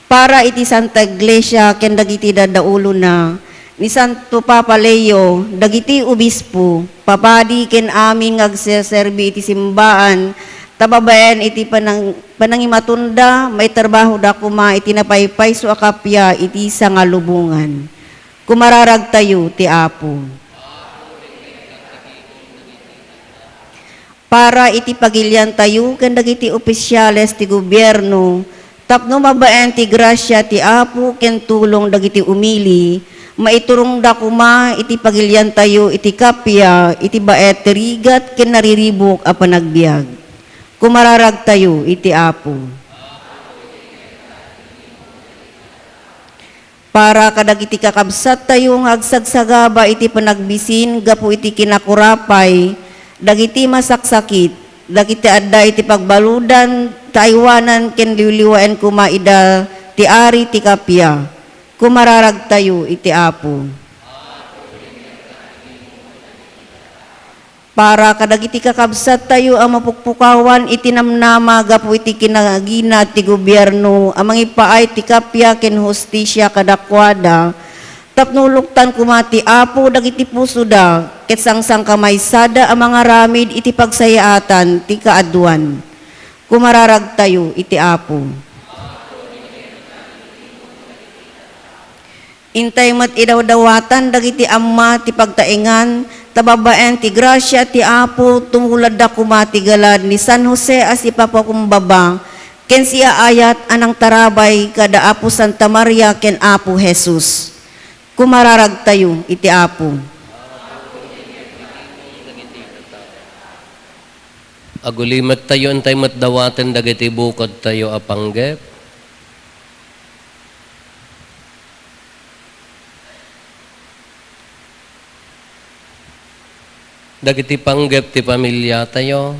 Para iti Santa Iglesia ken dagiti dadaulona, ni Santo Papa Leo, dagiti obispo, papadi ken amin nga agserserbi iti simbaan, ta babaen iti panang-, panangimatonda, maitrabahoda koma iti napaypayso a kappia iti sangalubongan. Kumararagtayo ti Apo. Para iti pagiliantayo ken dagiti ofisiales ti gobierno, tapno mabaen ti grasia ti Apo ken tulong dagiti umili, maiturongda koma iti pagiliantayo iti kappia iti baet ti rigat ken nariribuk a panagbiag. Kumararagtayo iti Apo. Para kadagiti kakabsattayo nga agsagsagaba iti panagbisin gapu iti kinakurapay, dagiti masaksakit, dagiti adda iti pagbaludan, ta aywanan ken liwliwaen koma ida ti Ari ti kappia. Kumararagtayo iti Apo. Para kadagiti kakabsattayo a mapukpukawan iti namnama gapu iti kinagina ti gobierno a mangipaay ti kappia ken hustisia kadakuada, tapno luktan koma ti Apo dagiti pusoda ket sangsangkamaysada a mangaramid iti pagsayaatan ti kaaduan. Kumararagtayo iti Apo. Intay met idawdawatan dagiti amma ti pagtaengan, ta babaen ti grasia ti Apo, tumuladda koma ti galad ni San Jose a sipapakumbaba ken siaayat a nangtarabay kada Apo Santa Maria ken Apo Jesus. Kumararagtayo iti Apo. Agulimettayo, intay met dawaten dagiti bukodtayo a panggep. Dagiti panggep ti pamiliatayo.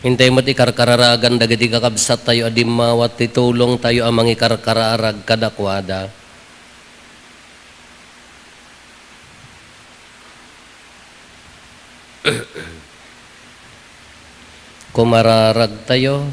Intay met ikarkararagan dagiti kakabsattayo a dimmawat ti tulongtayo a mangikarkararag kadakuada. Kumararagtayo,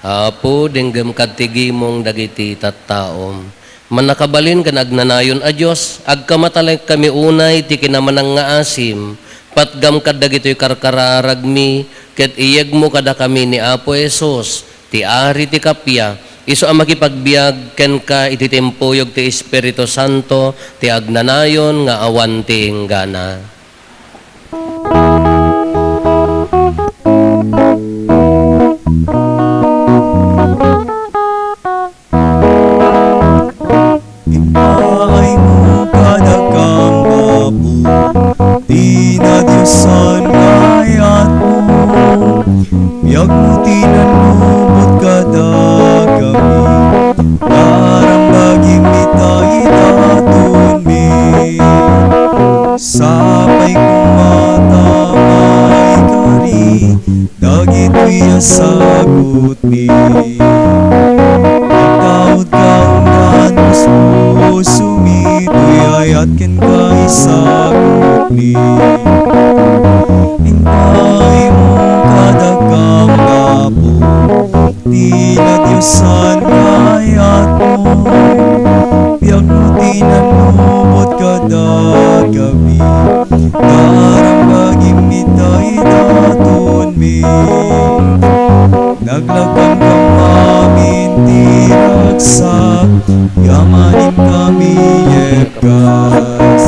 Apo, denggem kad ti gimong dagiti tattaom. Mannakabalin ken agnanayon a Dios, agkamatalekkami unay ti kinamanangngaasim, patgam kad dagitoy karkararagmi, ket iyegmo kadakami ni Apo Jesus, ti Ari ti kappia, isu a makipagbiag kenka iti timpuyog ti Espiritu Santo, ti agnanayon nga awan ti inggana. Impaaymo kadakam, Apo, ti nadiosan nga ayatmo. Biagmo ti nanlubot kadakami, narambagim ita idatonmi. Sapay koma ta maikari dagitoy a sagutmi. Agtaudka undan puspusomi, toy ayat kenka isagutmi. Impaaymo kadakam, Apo, ti nadiosan nga ayatmo. Biagmo ti nanlubot kadakami, narambagim ita idatonmi. Naglakan kam amin ti ragsak, yamanen kami yepkas.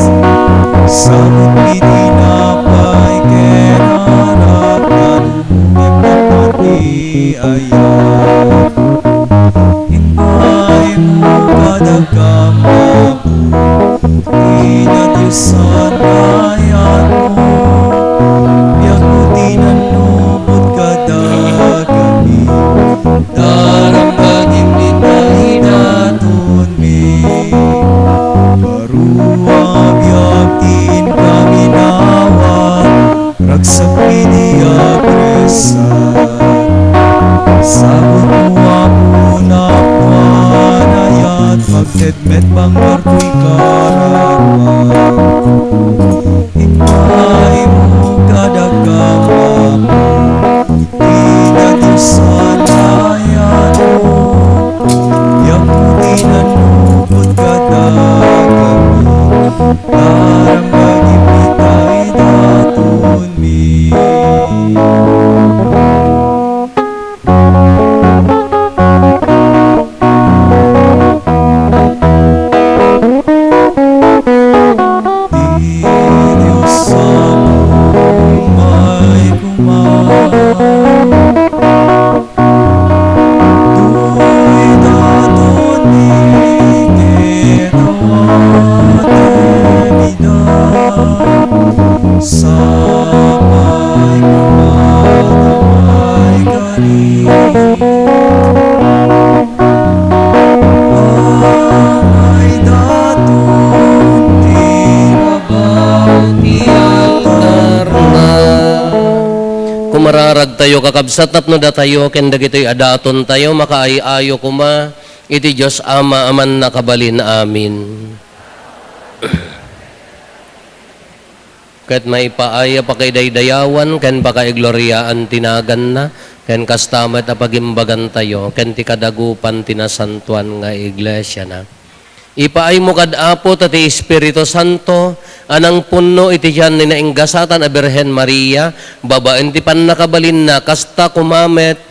Sagutmi ti napay ken arak, nanungngekan ti ayat. Impaaymo kadakam, Apo, ti nadiosan nga ayatmo. Biagmo ti nanlubot kadakami, narambagim ita idatonmi. Ipaaymo kadakami, ti nadusa nga ayano, gapu ti nanupot kadakami, aram nga imbitay datonmi. Ti Dios a pumay koma. Toy daton ni ket awaten ida. Sapay koma ta maikari. Amay daton ti rabaw ti altarna. Kumararagtayo, kakabsat, tapno datayo ken dagitoy a datontayo makaay-ayo koma iti Dios Ama a mannakabalin. Amin. Ket maipaay a pakaidaydayawan ken pakaigloriaan ti naganna, ken kasta met a pagimbagantayo ken ti kadagupan ti nasantoan nga iglesiana. Ipaaymo kad Apo ta ti Espiritu Santo a nangpunno iti tian ni nainggasatan a Birhen Maria, babaen ti pannakabalinna, kasta koma met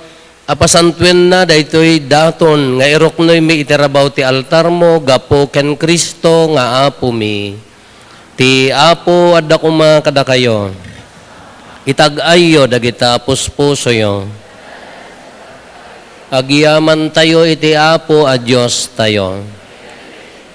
a pasantuenna daytoy daton nga iruknoymi iti rabaw ti altarmo gapu ken Cristo nga Apomi. Ti Apo adda koma kadakayo. Itag-ayyo dagita puspusoyo. Agyamantayo iti Apo a Diostayo.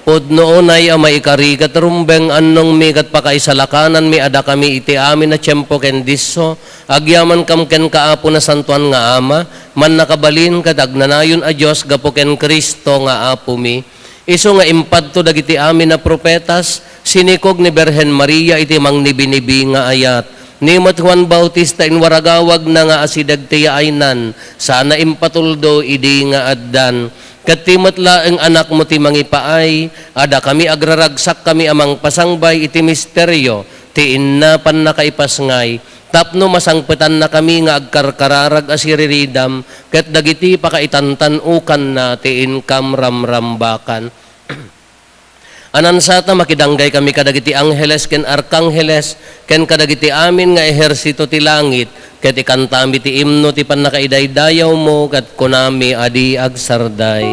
Pudno unay a maikari ket rumbeng annongmi ket pakaisalakananmi a dakami iti amin a tiempo ken disso, agyamankam kenka, Apo Nasantoan nga Ama, mannakabalin ket agnanayon a Dios gapu ken Cristo nga Apomi. Isu nga impadto dagiti amin a profetas, sinikog ni Birhen Maria iti mangnibinibi nga ayat. Ni met Juan Bautista inwaragawagna nga asideg ti yaaynan, sana impatuldo idi nga addan. Ket ti met laeng anakmo ti mangipaay, a dakami agraragsakkami a mangpasangbay iti misterio ti inna pannakaipasngay, tapno masangpetannakami nga agkarkararag a siriridam ket dagiti pakaitantan-okanna ti inkam ramrambakan. Anansata, makidanggay kami kadagiti angheles ken arkangheles ken kadagiti amin nga ehersito ti langit, ket ikantami ti imno ti pannakaidaydayawmo, ket kunami a di agsarday.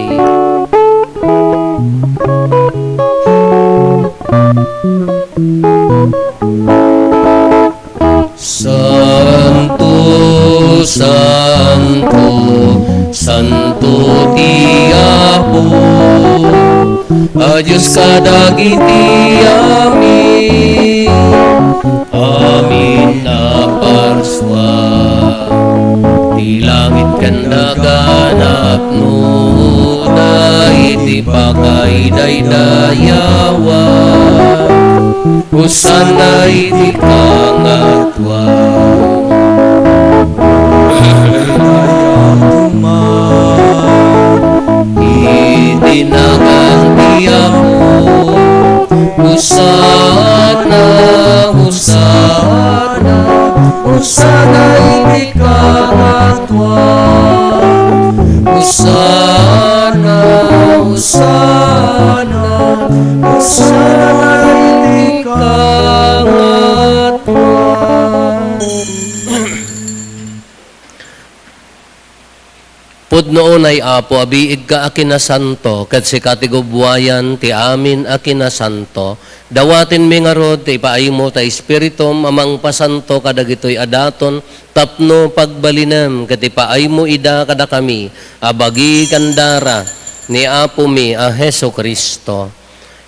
Santo, santo, santo ti Apo, a Dios kadagiti amin, amin a parsua. Ti langit ken daga napnoda iti pakaidaydayawan. Hosanna iti kangatuan. Iti nagan ti Apo. Hosanna, Hosanna, Hosanna iti kangatuan. Hosanna, Hosanna, Hosanna iti kangatuan. Pudno unay, Apo, a biigka a kinasanto, ket sika ti gubbuayan ti amin a kinasanto. Dawatenmi ngarud ti ipaaymo ta Espiritum a mangpasanto kadagitoy a daton tapno pagbalinem, ket ipaaymo ida kadakami a bagi ken dara ni Apomi a Jesu-Cristo.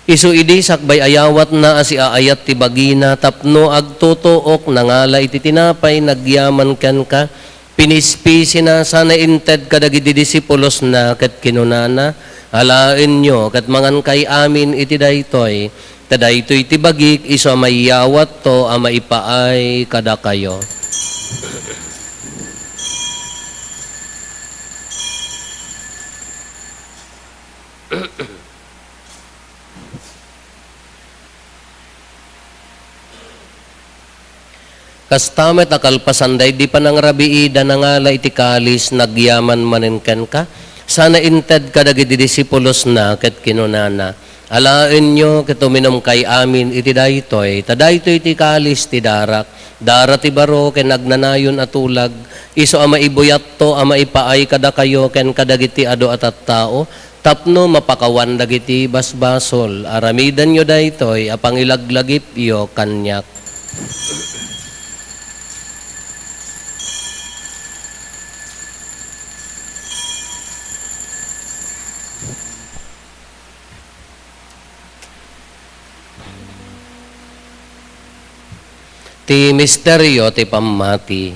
Isu idi sakbay ayawatna a siaayat ti bagina tapno agtutuok, nangala iti tinapay, nagyaman kenka, pinispisina sana inted kadagiti disipulosna ket kinunana, "Alaenyo ket mangankay amin iti daytoy, ta daytoy ti bagik isu a maiyawatto a maipaay kadakayo." Kasta met a kalpasan daydi panangrabiida, nangala iti kalis, nagyaman manen kenka, sana inted kadagiti disipulosna ket kinunana, "Alaenyo ket uminumkay amin iti daytoy, ta daytoy ti kalis ti darak, dara ti baro ken agnanayon a tulag, isu a maibuyatto a maipaay kadakayo ken kadagiti adu a tattao, tapno mapakawan dagiti basbasol. Aramidenyo daytoy a pangilaglagipyo kaniak." Ti misterio ti pammati.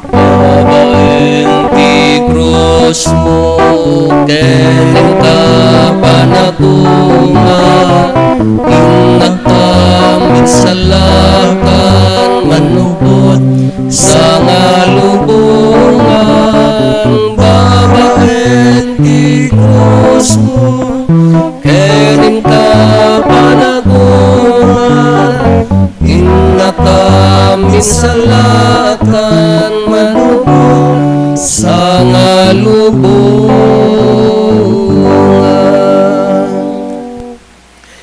Babaen ti krusmo ken inka panagungar, innakam insalakan manubot sangalubongan. Babaen ti krusmo ken inka panagungar, innakam insalakan manubot sangalubongan.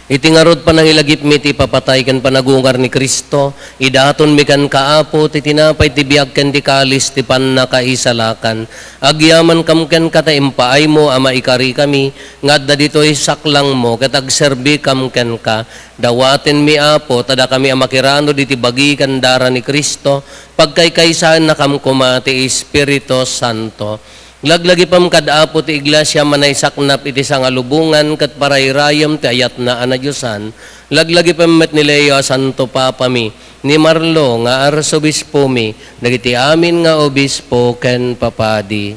Iti ngarud panangilagipmi ti ipapatay ken panagungar ni Cristo, idatonmi kenka, Apo, ti tinapay ti biag ken ti kalis ti pannakaisalakan. Agyamankam kenka ta impaaymo a maikarikami nga adda ditoy saklangmo ket agserbikam kenka. Dawatenmi, Apo, ta dakami a makiranod iti bagi ken dara ni Cristo, pagkaykaysaennakam koma ti Espiritu Santo. Laglagipem kad Apo ti Iglesia a manaisaknap iti sangalubongan ket parayrayem ti ayatna a nadiosan. Laglagipem met ni Leo a Santo Papami, ni Marlo nga Arsobispomi, dagiti amin nga obispo ken papadi.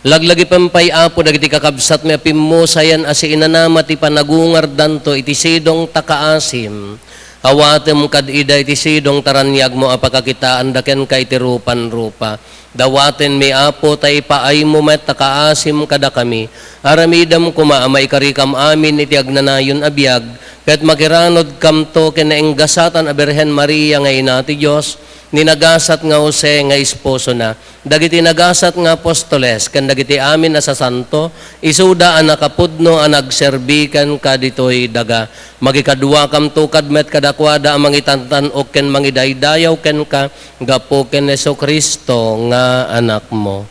Laglagipem pay, Apo, dagiti kakabsatmi a pimmusayan a siinanama ti panagungardanto iti sidong ta kaasim. Awatem kad ida iti sidong ta raniagmo a pakakitaanda kenka iti rupan-rupa. Dawatenmi, Apo, ta ipaaymo met ta kaasim kadakami. Aramidem koma a maikarikam amin iti agnanayon a biag, ket makiranodkamto ken naenggasatan a Birhen Maria nga Ina ti Dios, ni nagasat nga Jose nga esposona, dagiti nagasat nga apostoles, ken dagiti amin a sasanto, isuda a nakapudno a nagserbi kenka ditoy daga. Makikaduakam tukad met kadakuada a mangitantan-ok ken mangidaydayaw kenka, gapu ken Jesu-Cristo nga Anakmo.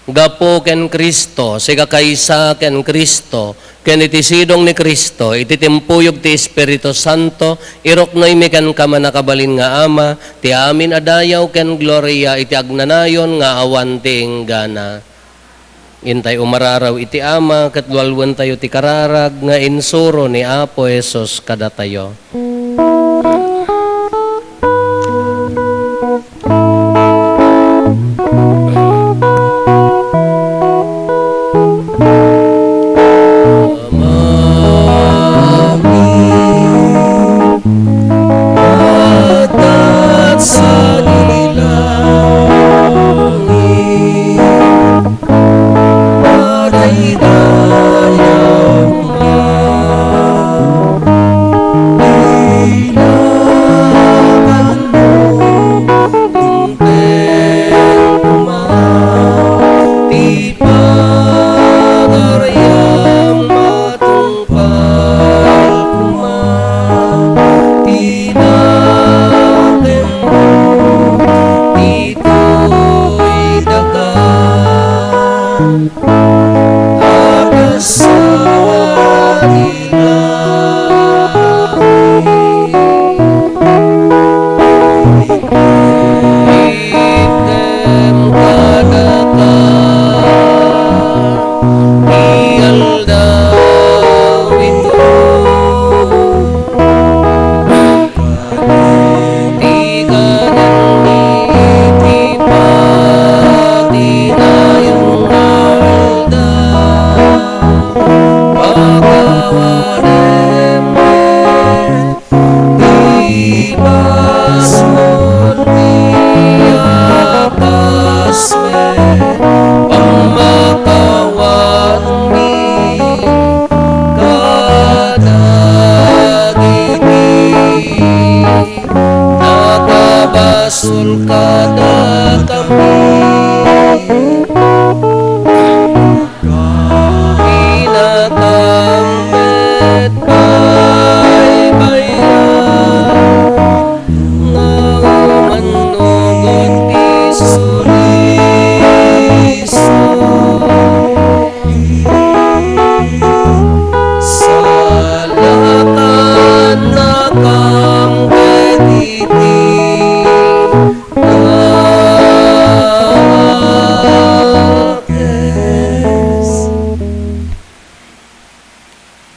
Gapu ken Cristo, sikakaysa ken Cristo, ken iti sidong ni Cristo, iti timpuyog ti Espiritu Santo, iruknoymi kenka, mannakabalin nga Ama, ti amin a dayaw ken gloria iti agnanayon nga awan ti inggana. Intay umararaw iti Ama, ket lualuentayo ti kararag nga insuro ni Apo Jesus kadatayo. Amami, adda sadi langit, madaydayawka,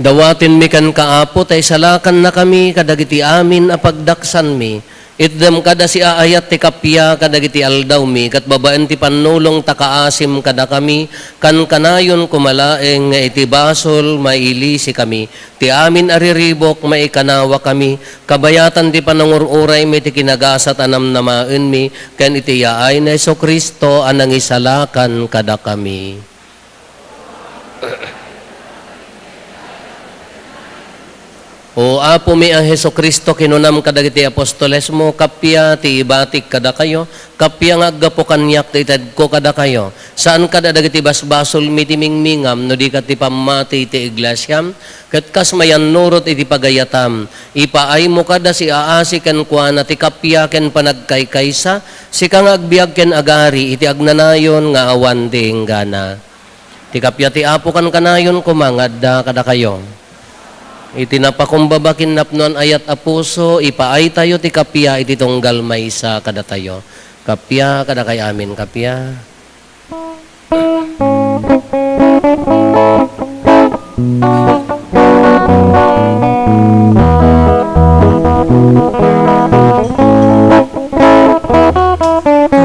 Dawatenmi kenka, Apo, ta isalakannakami kadagiti amin a pagdaksanmi. Itdem kada siaayat ti kappia kadagiti aldawmi, ket babaen ti pannulong ta kaasim kadakami, kankanayon koma laeng nga iti basol, mailisikami. Ti amin a riribuk, maikanawakami, kabayatan ti panangur-uraymi ti kinagasat a namnamaenmi, ken iti yaay ni Jesu-Cristo a nangisalakan kadakami. O Apomi a Jesu-Cristo, kinunam kadagiti apostolesmo, kappia ti ibatik kadakayo, kappia nga aggapu kaniak ti itedko kadakayo. Saan kada dagiti basbasolmi ti mingmingam, no di ket ti pammati ti iglesiam, ket kas mayannurot iti pagayatam, ipaaymo kada siaasi kenkuana ti kappia ken panagkaykaysa, sika nga agbiag ken agari iti agnanayon nga awan ti inggana. Ti kappia ti Apo kankanayon koma nga adda kadakayo. Iti napakumbaba ken napnoan ayat a puso, ipaaytayo ti kappia iti tunggal maysa kadatayo. Kappia kadakay amin, kappia.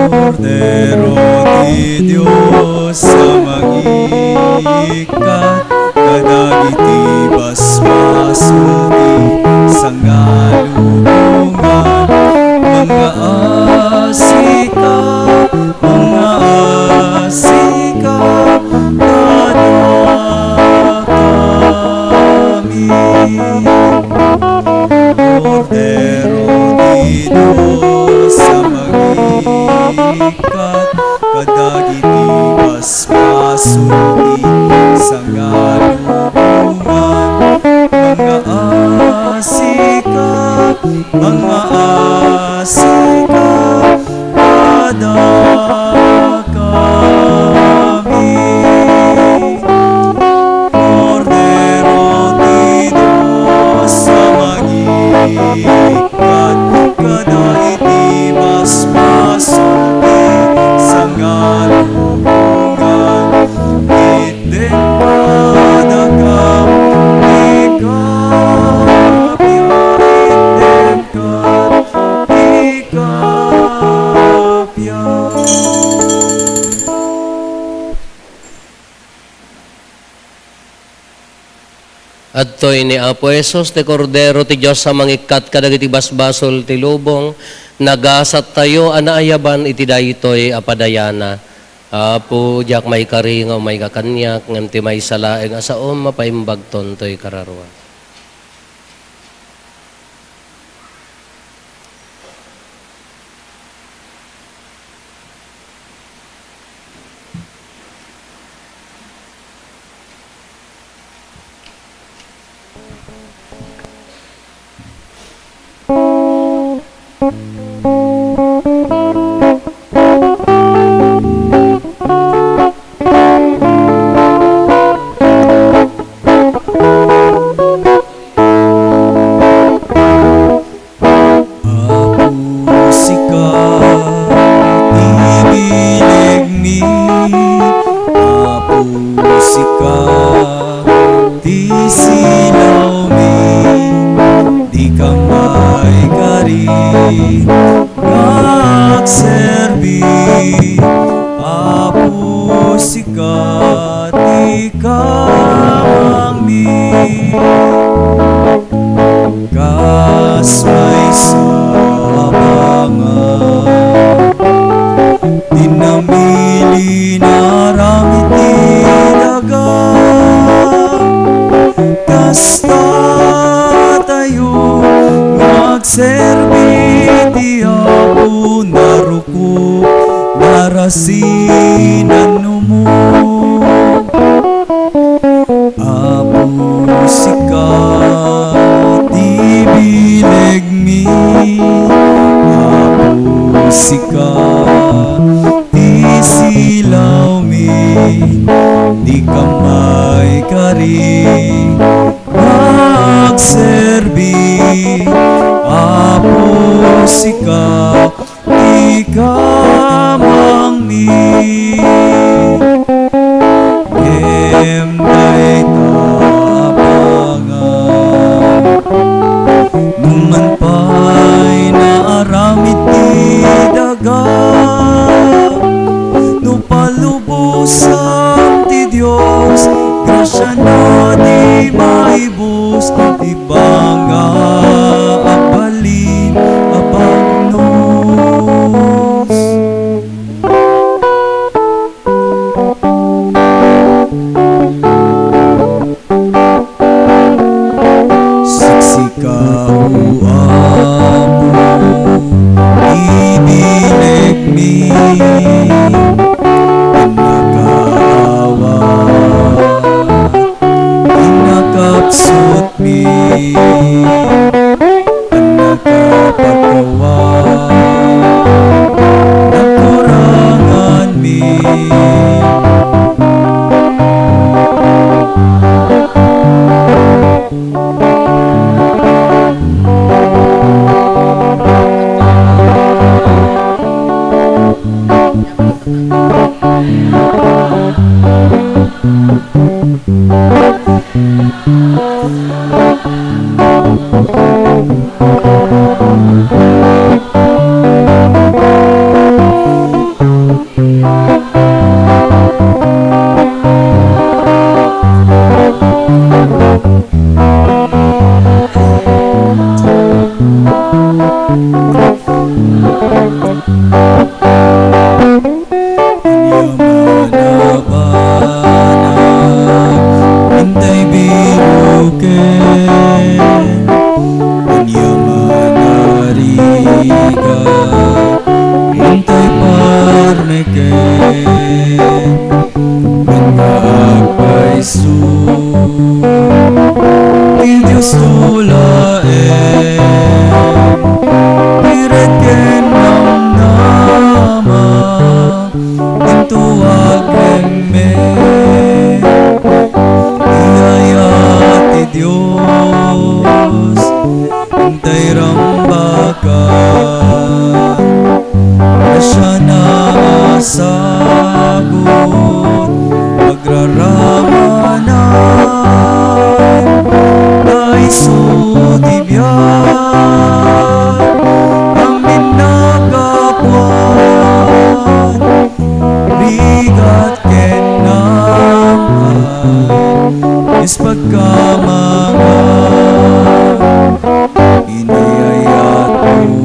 Kordero ti Dios a mangikkat kadagiti basbasol ti sangalubongan, mangngaasika, mangngaasika kadakami. Kordero ti Dios a mangikkat kadagiti basbasol ti sangalubongan, mangngaasika, mangngaasika kadakami. Kordero ti Dios a mangikkat kadagiti basbasol ti sangalubongan, itdem kadakam ti kappia, itdem kadakam ti kappia. Adtoy ni Apo Jesus, ti Kordero ti Dios a mangikkat kadagiti basbasol ti lubong. Nagasattayo a naayaban iti daytoy a padayana. Apo, diak maikari nga umayka kaniak, ngem ti maysa laeng a saom, mapaimbagton toy kararua. Apo, sika ti bilegmi. Apo, sika ti silawmi. Dika maikari nga agserbi. Apo, sika ti kamangmi. Kas maysa a bangat ti namili nga aram iti daga. Kasta tayo nga agserbi ti Apo, narukop, narasinan, Apo, sika ti bilegmi. Apo, sika ti silawmi. Dika maikari nga agserbi. Apo, sika ti kamangmi. Ngem dayta a San ti Dios, grasiana ti maibus, ti banga a balin a bannos. Siksika, O Apo, ibilekmi, pannakaawat, pannakapsutmi, pannakapakawan, nakuranganmi. Ania man a banag, intay biroken. Ania man a rigat, intay parmeken. Ken nga agpayso ti Diosto laeng, piret ken namnama, inton aglemmek. Iyayat ti Dios, intay rambakan. Grasiana a sagut, pagraramanan, payso ti biag, amin nakapuan, rigat ken nam-an, is pagkamangan. Inayayatmo,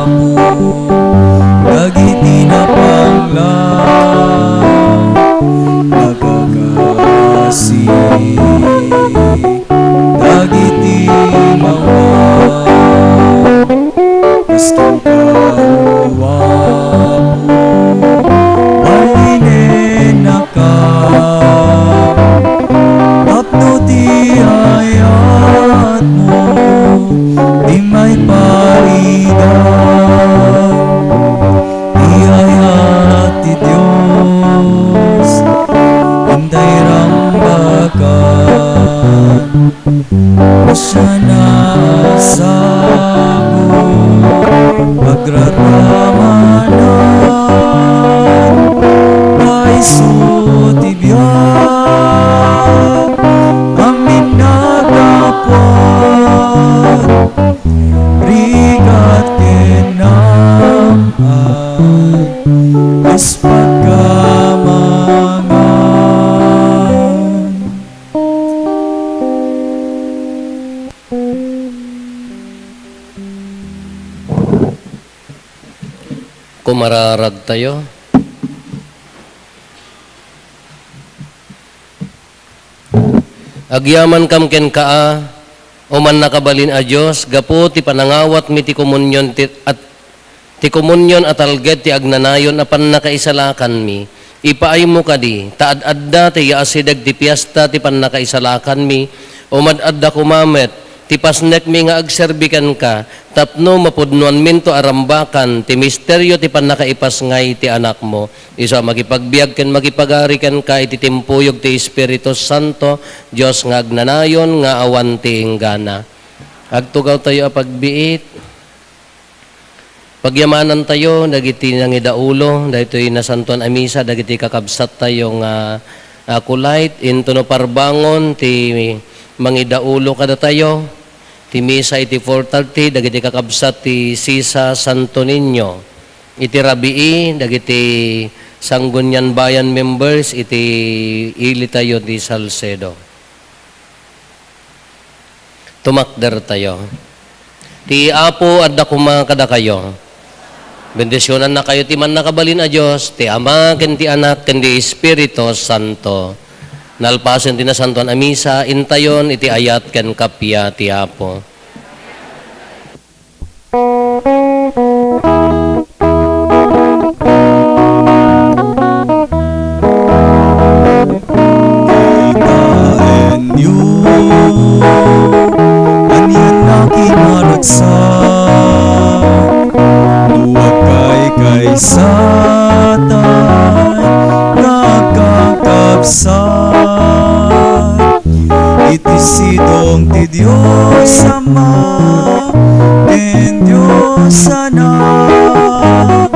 Apo, dagiti napanglaw, nagkakasi dagiti mawa. Kas kenka, O Apo, balinennaka. Tapno ti ayatmo, di maipaida. Iyayat ti Dios, intay rambakan. Siana a sagut, pagraramanan, payso ti biag, amin nakapuan, rigat ken nam-an, kas pagkamangan. Kumararagtayo. Agyamankam kenka a, O mannakabalin a Dios, gapu ti panangawatmi ti komunion ti, at Ti komunion a talged ti agnanayon a pannakaisalakanmi. Ipaaymo kadi, ta ad-adda ti yaasideg ti fiesta ti pannakaisalakanmi, o mad-adda koma met ti pasnekmi nga agserbi kenka, tapno mapudnoanminto a rambakan ti misterio ti pannakaipasngay ti Anakmo. Isu a makipagbiag ken makipagari kenka iti timpuyog ti Espiritu Santo, Dios nga agnanayon nga awan ti inggana. Agtugawtayo a pagbiit. Pagyamanantayo dagiti nangidaulo daytoy nasantoan a misa, dagiti kakabsattayo nga, ah, kulay, intono parbangon ti mangidaulo kadatayo, ti misa iti four thirty, dagiti kakabsat ti Sisa Santo Niño, iti rabii, dagiti Sangguniang Bayan members iti ilitayo ti Salcedo. Tumakdertayo. Ti Apo adda koma kadakayo. Bendisionannakayo ti Mannakabalin a Dios, ti Ama, ken ti Anak, ken ti Espiritu Santo. Nalpasen ti Nasantoan a Misa, intayon iti ayat ken kappia ti Apo. Kitaenyo, anian a kinaragsak, no agkaykaysatan nga agkakabsat iti sidong ti Dios Ama ken Dios Anak